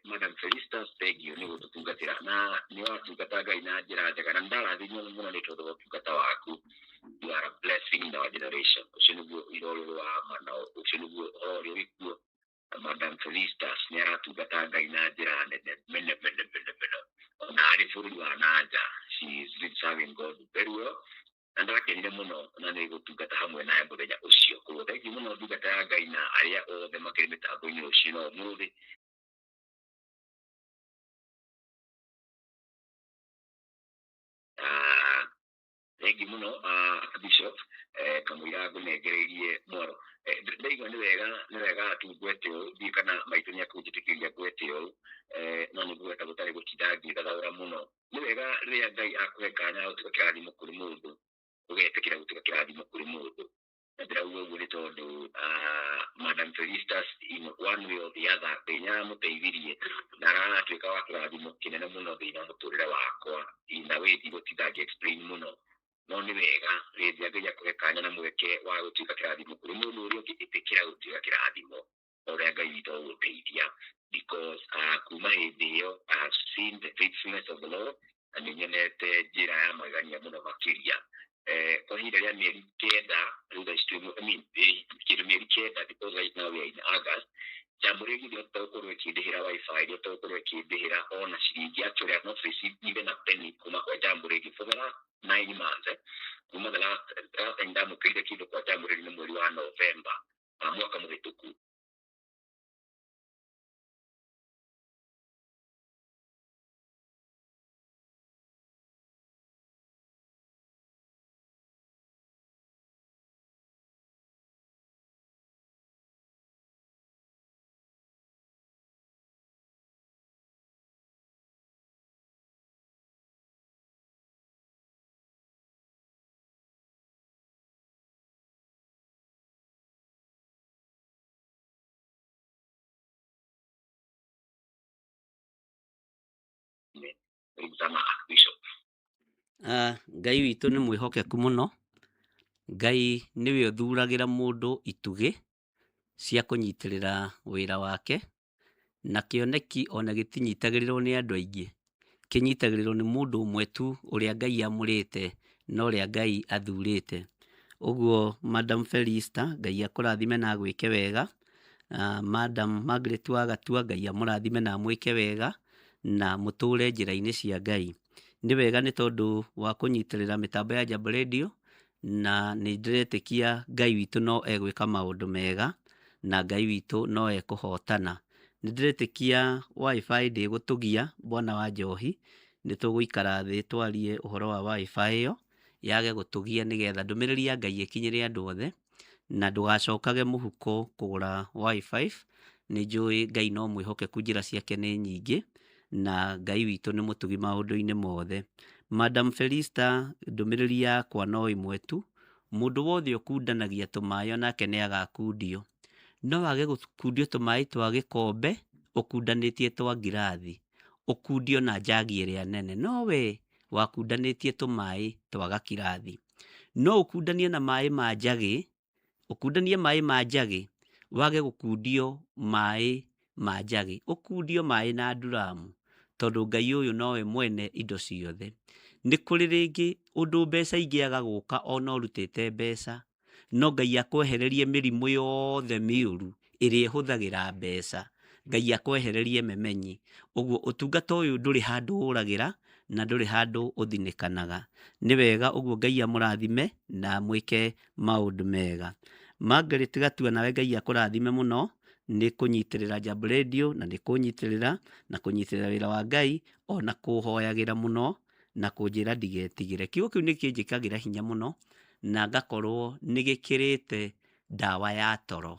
Madam Felistas, thank you nĩ gũtũtungatĩra na nĩ watungata Ngai na njĩra njega, na nĩndarathimwo mũno nĩ tondũ wa ũtungata waku. You are a blessing in our generation. Ũcio nĩguo ũira ũrĩa wa ma, na ũcio nĩguo ũhoro ũrĩa wĩ kuo. Na Madam Felistas nĩ aratungata Ngai na njĩra nene mene mene mene mene, ona arĩ bũrũri wa nanja. She is really serving God very well, na ndakenire mũno na nĩ gũtungata hamwe naye mũthenya ũcio. Koguo thank you mũno ndungata ya Ngai na arĩa othe makĩrĩ mĩtambo-inĩ rũcinĩ rwa ũmũthĩ. Thengi mũno Bishop, kamũira ngũnengereirie mwaro. Ndaigua nĩ wega, nĩ wega tu ngwete ũũ, ndiũĩ kana maitũ nĩ akũnjĩtĩkĩria ngwete ũũ, no nĩ ngweta gũtarĩ gũtinda ngĩthathaũra mũno. Nĩ wega rĩrĩa Ngai akũhe kanya gũtuĩka kĩrathimo kũrĩ mũndũ, ũgetĩkĩra gũtuĩka kĩrathimo kũrĩ mũndũ. Na ndĩrauga ũguo nĩ tondũ Madam Felistas in one way or the other Ngai nĩ aramũteithirie na aratuĩka wa kĩrathimo kĩnene mũno thĩinĩ wa mũtũrĩre wakwa. In a way ndigũtinda ngĩ explain mũno, no nĩ wega rĩrĩa Ngai akũhe kanya na mweke wa gũtuĩka kĩrathimo kũrĩ mũndũ ũrĩa ũngĩ, ĩtĩkĩra gũtuĩka kĩrathimo o ũrĩa Ngai witũ agũgũteithia, because kuma hĩndĩ ĩyo I have seen the faithfulness of the Lord, na nĩ nyonete njĩra ya magegania mũno makĩria. Kwa ihinda rĩa mĩeri 9 rĩu, thaa ici twĩ I mean, kĩndũ mĩeri 9, because right now we are in August, jambo rĩngĩ ndĩhota gũkorwo ĩkĩndĩhĩra wifi, ndĩhota gũkorwo ĩkĩndĩhĩra ona ciringi. Actually, I have not received even a penny kuma kwa jambo rĩngĩ for the last 9 months. Kuma the last time ndamũkĩire kĩndũ kwa jambo rĩngĩ nĩ mweri wa November mwaka mũhĩtũku. Karibu sana Archbishop. Ngai witũ nĩ mwĩhokeku mũno. Ngai nĩwe ũthuragĩra mũndũ itugĩ cia kũnyitĩrĩra wĩra wake, na kĩoneki ona gĩtinyitagĩrĩrwo nĩ andũ aingĩ, kĩnyitagĩrĩrwo nĩ mũndũ ũmwe tu ũrĩa Ngai amũrĩte na ũrĩa Ngai athurĩte. Ũguo Madam Felista, Ngai akũrathime na agwĩke wega. Madam Margaret wa Gatua, Ngai amũrathime na amwĩke wega na mũtũre njĩra-inĩ cia Ngai. Nĩ wega nĩ tondũ wa kũnyitĩrĩra mĩtambo ya Jambo Radio, na nĩ ndĩretĩkia Ngai witũ no egwĩka maũndũ mega na Ngai witũ no ekũhotana. Nĩ ndĩretĩkia WiFi ndĩgũtũgia bwana wa njohi, nĩ tũgũikara thĩ twarie ũhoro wa WiFi ĩyo yage gũtũgia nĩgetha ndũmĩrĩri ya Ngai ĩkinyĩre andũ othe, na ndũgacokage mũhuko kũgũra WiFi. Nĩ njũĩ Ngai no mwĩhokeku, njĩra ciake nĩ nyingĩ, na Ngai witũ nĩ mũtugi maũndũ-inĩ mothe. Madam Felista, ndũmĩrĩri yakwa no ĩmwe tu, mũndũ wothe ũkundanagia tũmaĩ onake nĩ agakundio. No wage gũkundio tũmaĩ twa gĩkombe ũkundanĩtie twa ngirathi, ũkundio na njagi ĩrĩa nene, no we wakundanĩtie tũmaĩ twa gakirathi. No ũkundanie na maĩ ma njagĩ, ũkundanie maĩ ma njagĩ, wage gũkundio maĩ ma njagĩ, ũkundio maĩ na nduramu, tondũ Ngai ũyũ nowe mwene indo ciothe. Nĩ kũrĩ rĩngĩ ũndũ mbeca ingĩaga gũka ona ũrutĩte mbeca, no Ngai akwehererie mĩrimũ yothe mĩũru ĩrĩa ĩhũthagĩra mbeca, Ngai akwehererie memenyi. Ũguo ũtungata ũyũ ndũrĩ handũ ũragĩra na ndũrĩ handũ ũthinĩkanaga. Nĩ wega ũguo Ngai amũrathime na amwĩke maũndũ mega. Margaret Gatua, nawe Ngai akũrathime mũno nĩ kũnyitĩrĩra Jambo Radio na nĩ kũnyitĩrĩra na kũnyitĩrĩra wĩra wa Ngai, ona kũhoyagĩra mũno na kũnjĩra ndigetigĩre. Kiugo kĩu nĩ kĩnjĩkagĩra hinya mũno na ngakorwo nĩ gĩkĩrĩte ndawa ya toro.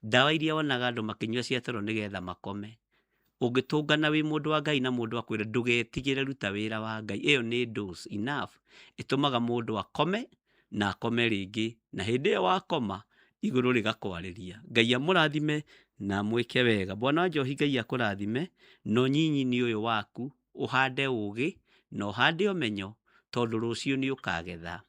Ndawa iria wonaga andũ makĩnyua cia toro nĩgetha makome. Ũngĩtũngana wĩ mũndũ wa Ngai na mũndũ akwĩre ndũgetigĩre, ruta wĩra wa Ngai, ĩyo nĩ dose enough ĩtũmaga mũndũ akome na akome rĩngĩ, na hĩndĩ ĩyo wakoma igũrũ rĩgakwarĩria. Ngai amũrathime na amwĩke wega. Bwana wa Njohi, Ngai akũrathime na ũnyinyi ũyũ waku, ũhande ũgĩ na ũhande ũmenyo, tondũ rũciũ nĩ ũkagetha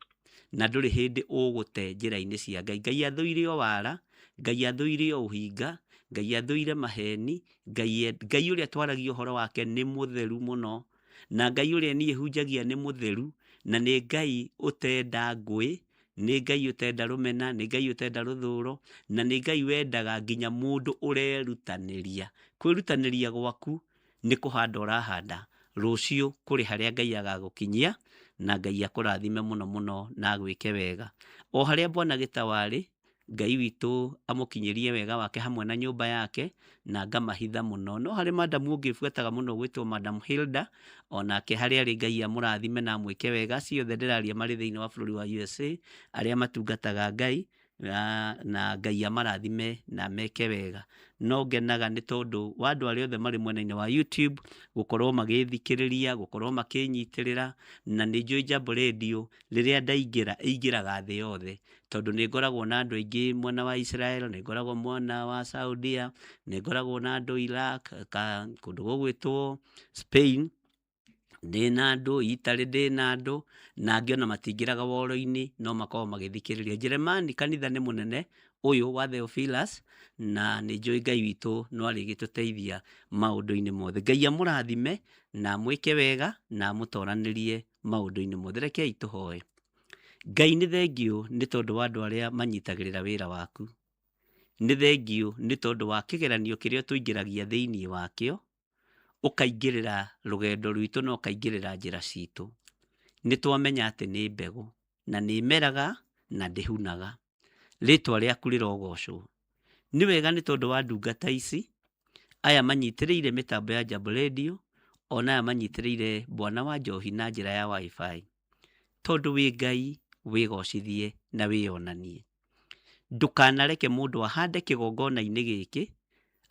na ndũrĩ hĩndĩ ũgũte njĩra-inĩ cia Ngai. Ngai athũire o wara, Ngai athũire o ũhinga, Ngai athũire maheni, Ngai ũrĩa twaragia ũhoro wake nĩ mũtheru mũno, na Ngai ũrĩa niĩ hunjagia nĩ mũtheru, na nĩ Ngai ũtenda ngũĩ, nĩ Ngai ũtenda rũmena, nĩ Ngai ũtenda rũthũro, na nĩ Ngai wendaga nginya mũndũ ũrerutanĩria. Kwĩrutanĩria gwaku nĩ kũhanda ũrahanda, rũciũ kũrĩ harĩa Ngai agagũkinyia, na Ngai akũrathime mũno mũno na agwĩke wega. O harĩa Bwana Gĩtawarĩ, Ngai witũ amũkinyĩrie wega wake hamwe na nyũmba yake, na ngamahitha mũno. No harĩ madamu ũngĩ buataga mũno gwĩtwo Madam Hilda, onake harĩa arĩ Ngai amũrathime na amwĩke wega. Acio othe ndĩraria marĩ thĩinĩ wa bũrũri wa USA, arĩa matungataga Ngai, na Ngai amarathime na meke wega. No ngenaga nĩ tondũ wa andũ arĩa othe marĩ mwena-inĩ wa YouTube gũkorwo magĩthikĩrĩria, gũkorwo makĩnyitĩrĩra, na nĩ njũĩ Jambo Radio rĩrĩa ndaingĩra ĩingĩraga thĩ yothe, tondũ nĩ ngoragwo na andũ aingĩ mwena wa Israel, nĩ ngoragwo mwena wa Saudia, nĩ ngoragwo na andũ Iraq, kũndũ gũgwĩtwo Spain, ndĩna andũ Italy, ndĩna andũ na angĩ ona matingĩraga woro-inĩ no makoragwo magĩthikĩrĩria. Jeremani kanitha nĩ mũnene ũyũ wa Theophilus, na nĩ njũĩ Ngai witũ no arĩgĩtũteithia maũndũ-inĩ mothe. Ngai amũrathime na amwĩke wega na amũtoranĩrie maũndũ-inĩ mothe. Rekei tũhoe. Ngai nĩ thengiũ nĩ tondũ wa andũ arĩa manyitagĩrĩra wĩra waku. Nĩ thengiũ nĩ tondũ wa kĩgeranio kĩrĩa tũingĩragia thĩinĩ wakĩo, ũkaingĩrĩra rũgendo rwitũ na ũkaingĩrĩra njĩra citũ. Nĩ twamenya atĩ nĩ mbegũ na nĩ ĩmeraga na ndĩhunaga. Rĩtwa rĩaku rĩrogocwo. Nĩ wega nĩ tondũ wa ndungata ici, aya manyitĩrĩire mĩtambo ya Jambo Radio, ona aya manyitĩrĩire Bwana wa Njohi na njĩra ya WiFi. Tondũ wĩ Ngai, wĩgocithie na wĩyonanie. Ndũkanareke mũndũ ahande kĩgongona-inĩ gĩkĩ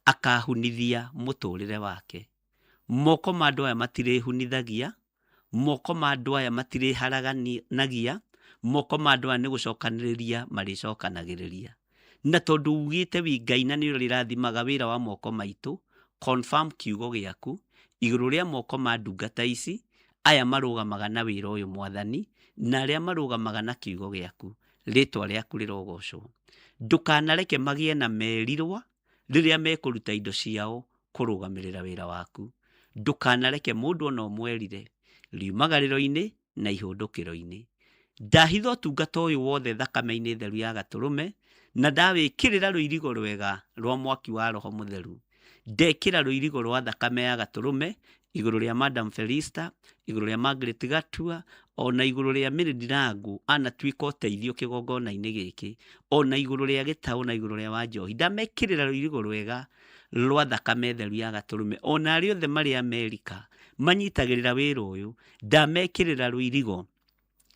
akahunithia mũtũrĩre wake. Moko ma andũ aya matirĩhunithagia, moko ma andũ aya matirĩharagananagia, moko ma andũ aya nĩ gũcokanĩrĩria marĩcokanagĩrĩria. Na tondũ ugĩte wĩ Ngai na nĩ ũrĩrathimaga wĩra wa moko maitũ, confirm kiugo gĩaku, Igũrũ rĩa moko ma ndungata ici, aya marũgamaga na wĩra ũyũ Mwathani, na arĩa marũgamaga na kiugo gĩaku, rĩtwa rĩaku rĩrogocwo. Ndũkanareke magĩe na merirwa rĩrĩa mekũruta indo ciao kũrũgamĩrĩra wĩra waku. Ndũkanareke mũndũ ona ũmwe erire riumagarĩro-inĩ na ihũndũkĩro-inĩ. Ndahitha ũtungata ũyũ wothe thakame-inĩ theru ya Gatũrũme, na ndawĩkĩrĩra rũirigo rwega rwa mwaki wa Roho Mũtheru. Ndekĩra rũirigo rwa thakame ya Gatũrũme igũrũ rĩa Madam Felista, igũrũ rĩa Margaret Gatua, ona igũrũ rĩa Mary Ndirangu anatuĩka ũteithio kĩgongona-inĩ gĩkĩ, ona igũrũ rĩa Gĩtaũ na igũrũ rĩa Wanjohi. Ndamekĩrĩra rũirigo rwega rwa thakame theru ya Gatũrũme, ona arĩa othe marĩ Amerika manyitagĩrĩra wĩra ũyũ, ndamekĩrĩra rũirigo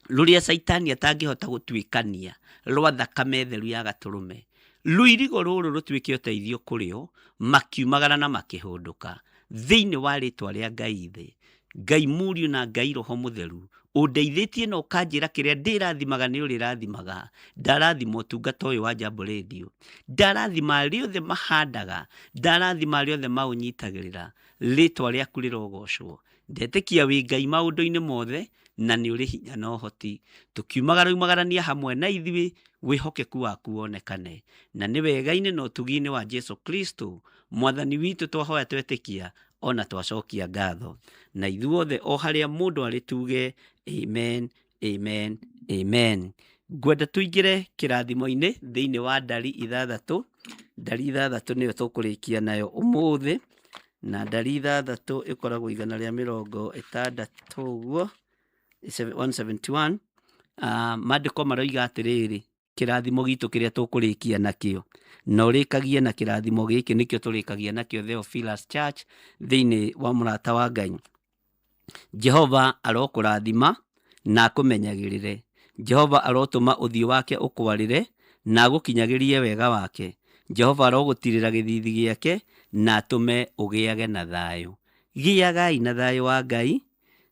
rũrĩa Caitani atangĩhota gũtuĩkania rwa thakame theru ya Gatũrũme. Rũirigo rũrũ rũtuĩke ũteithio kũrĩ o, makiumagara na makĩhũndũka. Thĩinĩ wa rĩtwa rĩa Ngai Ithe, Ngai Mũriũ na Ngai Roho Mũtheru, ũndeithĩtie na ũkanjĩra kĩrĩa ndĩrathimaga nĩ ũrĩrathimaga. Ndarathima ũtungata ũyũ wa Jambo Radio. Ndarathima arĩa othe mahandaga, ndarathima arĩa othe maũnyitagĩrĩra. Rĩtwa rĩaku rĩrogocwo. Ndetĩkia wĩ Ngai maũndũ-inĩ mothe na nĩ ũrĩ hinya na ũhoti. Tũkiumagara umagarania hamwe na ithuĩ, wĩhokeku waku wonekane. Na nĩ wega-inĩ na ũtugi-inĩ wa Jesu Kristo, Mwathani witũ, twahoya twetĩkia ona twacokia ngatho. Na ithuothe o harĩa mũndũ arĩ tuge amen, amen, amen. Ngwenda tũingĩre kĩrathimo-inĩ thĩinĩ wa ndari ithathatũ. Ndari ithathatũ nĩyo tũkũrĩkia nayo ũmũthĩ. Na ndari ithathatũ ĩkoragwo 160 ũguo, 171. Maandĩko maroiga atĩrĩrĩ, kĩrathimo gitũ kĩrĩa tũkũrĩkia nakĩo, na ũrĩkagie na kĩrathimo gĩkĩ nĩkĩo tũrĩkagia nakĩo Theophilus Church thĩinĩ wa mũrata wa Ngai. Jehova arokũrathima na akũmenyagĩrĩre. Jehova arotũma ũthiũ wake ũkwarĩre na agũkinyagĩrie wega wake. Jehova arogũtirĩra gĩthiithi gĩake na atũme ũgĩage na thayũ. Gĩagai na thayũ wa Ngai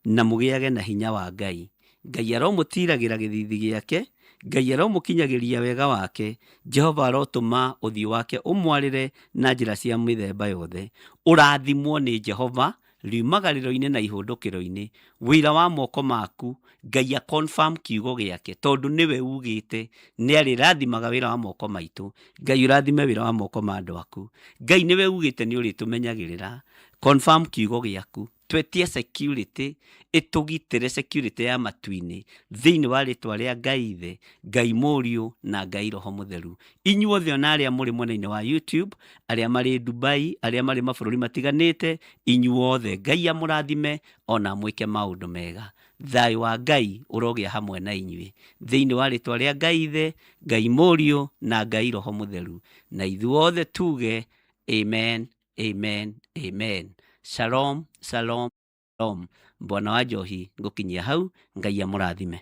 na mũgĩage na hinya wa Ngai. Ngai aromũtiragĩra gĩthiithi gĩake, Ngai aromũkinyagĩria wega wake. Jehova arotũma ũthiũ wake ũmwarĩre na njĩra cia mĩthemba yothe. Ũrathimwo nĩ Jehova riumagarĩro-inĩ na ihũndũkĩro-inĩ. Wĩra wa moko maku, Ngai a confirm kiugo gĩake, tondũ nĩwe ugĩte nĩ arĩrathimaga wĩra wa moko maitũ. Ngai ũrathime wĩra wa moko ma andũ aku. Ngai nĩwe ugĩte nĩ ũrĩtũmenyagĩrĩra. Confirm kiugo gĩaku. Twetie security ĩtũgitĩre, security ya matu-inĩ thĩinĩ wa rĩtwa rĩa Ngai Ithe, Ngai Mũriũ na Ngai Roho Mũtheru. Inyuothe ona arĩa mũrĩ mwena-inĩ wa YouTube, arĩa marĩ Dubai, arĩa marĩ mabũrũri matiganĩte, inyuothe Ngai amũrathime ona amwĩke maũndũ mega. Thayũ wa Ngai ũrogĩa hamwe na inyuĩ thĩinĩ wa rĩtwa rĩa Ngai Ithe, Ngai Mũriũ na Ngai Roho Mũtheru. Na ithuothe tuge amen, amen, amen. Shalom, shalom, shalom. Bwana wa Njohi ngũkinyia hau, Ngai amũrathime.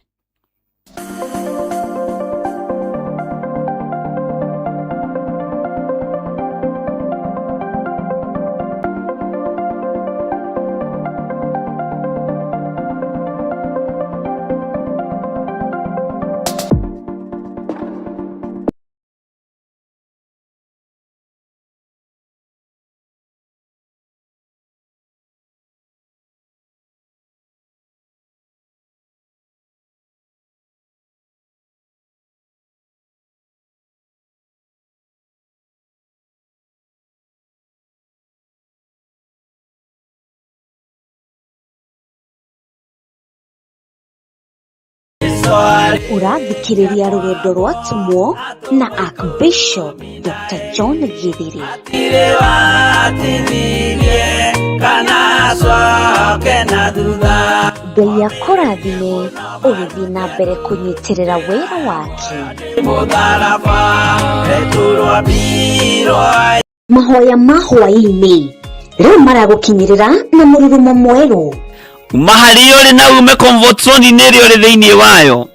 Ũrathikĩrĩria rũgendo rwa atũmwo na Archbishop Dr. John Githiri. Hatirĩ watithirie kana acoke na thutha. Ngai akũrathime ũgĩthiĩ na mbere kũnyitĩrĩra wĩra wake. Mũtharaba Petero ambirwo. Mahoya ma hwaĩ-inĩ rĩu maragũkinyĩrĩra na mũrurumo mwerũ. Maharĩa ũrĩ na ume comfort zone-inĩ ĩrĩa ũrĩ thĩinĩ wayo,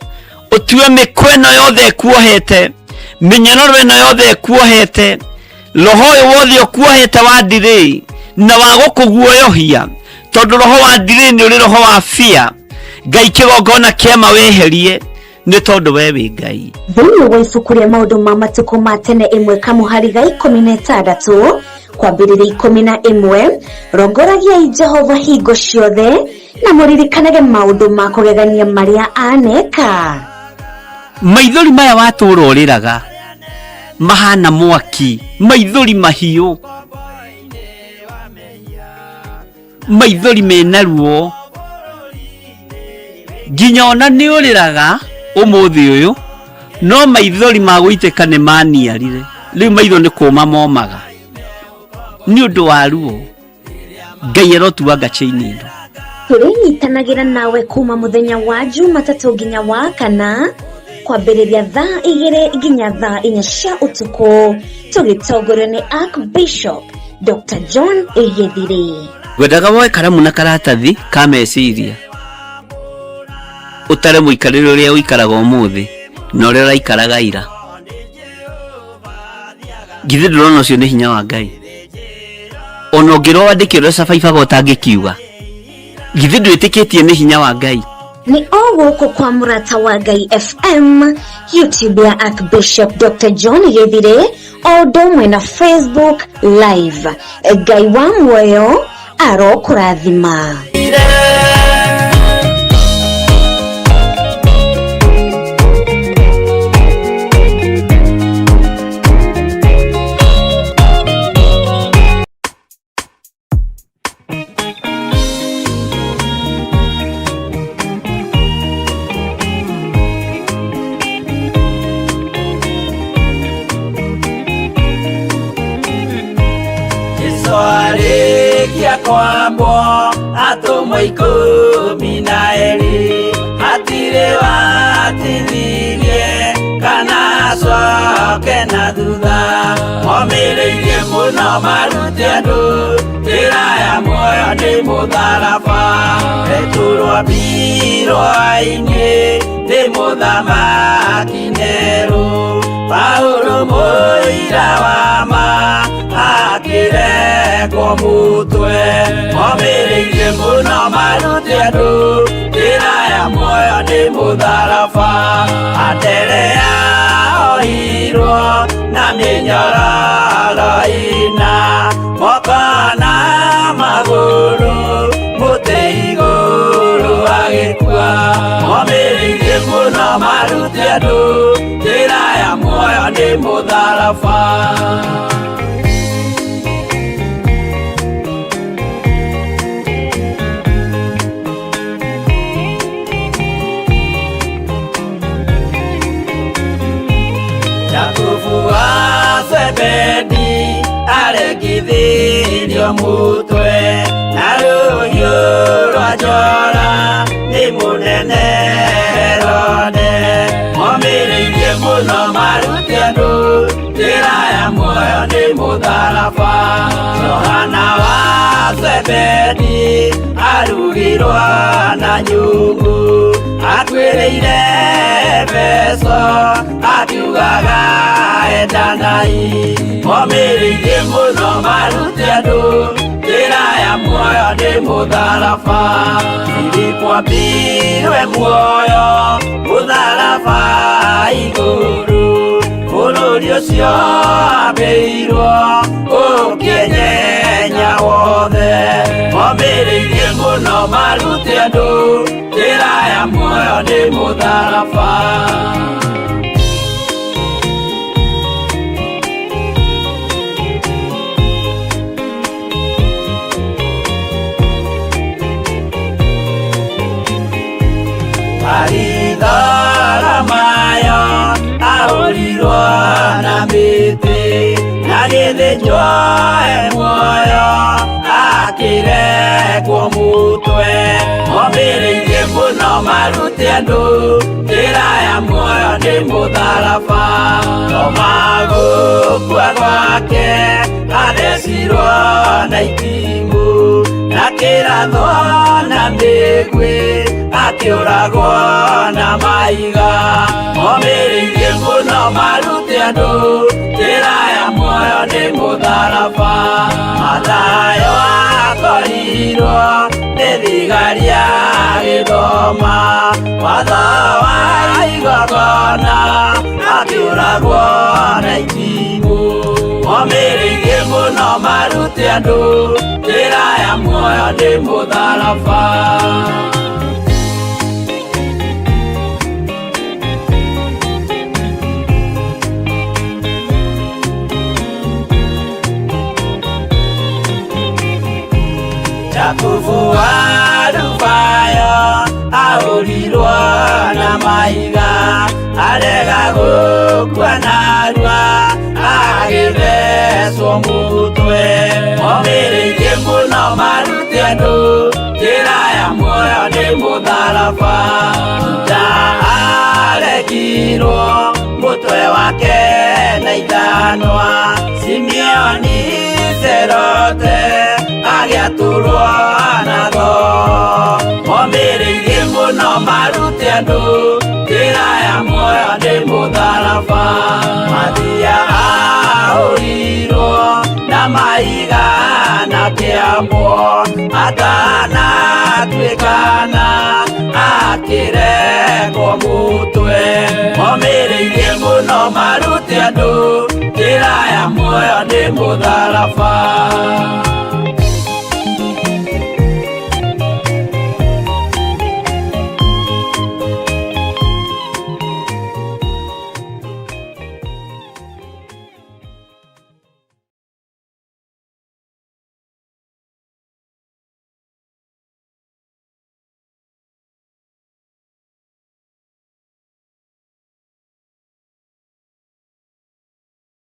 ũtue mĩkwa ĩno yothe ĩkuohete, mĩnyororo ĩno yothe ĩkuohete, roho ũyũ wothe ũkuohete wa delay na wa gũkũguoyohia, tondũ roho wa delay nĩ ũrĩ roho wa fear. Ngai kĩgongona kĩama weherie, nĩ tondũ we wĩ Ngai. Thĩinĩ wa ibuku rĩa maũndũ ma matukũ ma tene ĩmwe kamũhari ga 16, Kwambĩrĩria 11. Rongoragiai Jehova hingo ciothe na mũririkanage maũndũ ma kũgegania marĩa aneka. Maithori maya watũra ũrĩraga mahana mwaki, maithori mahiũ, maithori mena ruo, nginya ona nĩ ũrĩraga ũmũthĩ ũyũ, no maithori ma gũitĩka nĩ maniarire. Rĩu maitho nĩ kũma momaga nĩ ũndũ wa ruo. Ngai arotuanga chain ĩno. Tũrĩnyitanagĩra nawe kuma mũthenya wa Jumatatũ nginya wa kana, kwambĩrĩria thaa 2 nginya thaa 4 cia ũtukũ, tũgĩtongorio nĩ Archbishop Dr. John Githiri. Ngwendaga woe karamu na karatathi ka meciria, ũtare mũikarĩre ũrĩa ũikaraga ũmũthĩ na ũrĩa ũraikaraga ira. Githĩ ndũrona ũcio nĩ hinya wa Ngai? Ona ũngĩrwo wandĩke ũrĩa cabaibaga ũtangĩkiuga, githĩ ndwĩtĩkĩtie nĩ hinya wa Ngai? Nĩ o gũkũ kwa Mũrata wa Ngai FM, YouTube ya Archbishop Dr. John Githiri, o ũndũ ũmwe na Facebook Live. Ngai wa muoyo arokũrathima. Jesu arĩkia kwambwo atũmwo 12, hatirĩ watithirie kana acoke na thutha. Momĩrĩirie mũno marute andũ njĩra ya muoyo nĩ mũtharaba. Petero ambirwo ainĩ nĩ mũthamaki Nero, Paulo mũira wa ma akĩrekwo mũtwe. Momĩrĩirie mũno marute andũ njĩra ya muoyo nĩ mũtharaba. Anderea ohirwo na mĩnyororo ĩna, moko na magũrũ mũtĩ igũrũ agĩkua. Momĩrĩirie mũno marute andũ njĩra ya muoyo nĩ mũtharaba. Jakubu wa Zebedi arekithirio mũtwe na rũhiũ rwa njora nĩ mũnene Herode. Momĩrĩirie mũno marute andũ njĩra ya muoyo nĩ mũtharaba. Johana wa Zebedi arugirwo na nyũngũ, akuĩrĩire Efeso akiugaga endanai. Momĩrĩirie mũno marute andũ njĩra ya muoyo nĩ mũtharaba. Filipo ambirwe muoyo mũtharaba igũrũ, bũrũri ũcio ambĩirwo ũkĩenyenya wothe. Momĩrĩirie mũno marute andũ njĩra ya muoyo nĩ mũtharaba. Baritholomayo ahũrirwo na mĩtĩ, na gĩthĩnjwo e muoyo akĩrekwo mũtwe. Momĩrĩirie mũno marute andũ njĩra ya muoyo nĩ mũtharaba. Toma gũkua gwake athecirwo na itimũ, na kĩrathwo na mĩguĩ akĩũragwo na mahiga. Momĩrĩirie mũno marute andũ njĩra ya muoyo nĩ mũtharaba. Mathayo akorirwo nĩ thigari agĩthoma watho wa igongona, akĩũragwo na itimũ. Momĩrĩirie mũno marute marute andũ njĩra ya muoyo nĩ mũtharaba. Jakubu wa Rubayo ahũrirwo na mahiga arega gũkua narua agĩthecwo mũtwe omĩrĩirie mũno marute andũ njĩra ya muoyo nĩ mũtharaba. Juda aregirwo mũtwe wake na ithanwa Simeoni Serote agĩatũrwo na thoo omĩrĩirie mũno marute andũ njĩra ya muoyo nĩ mũtharaba. Mathia ahũrirwo na mahiga na kĩambwo atanatuĩkana akĩrekwo mũtwe omĩrĩirie mũno marute andũ njĩra ya muoyo nĩ mũtharaba.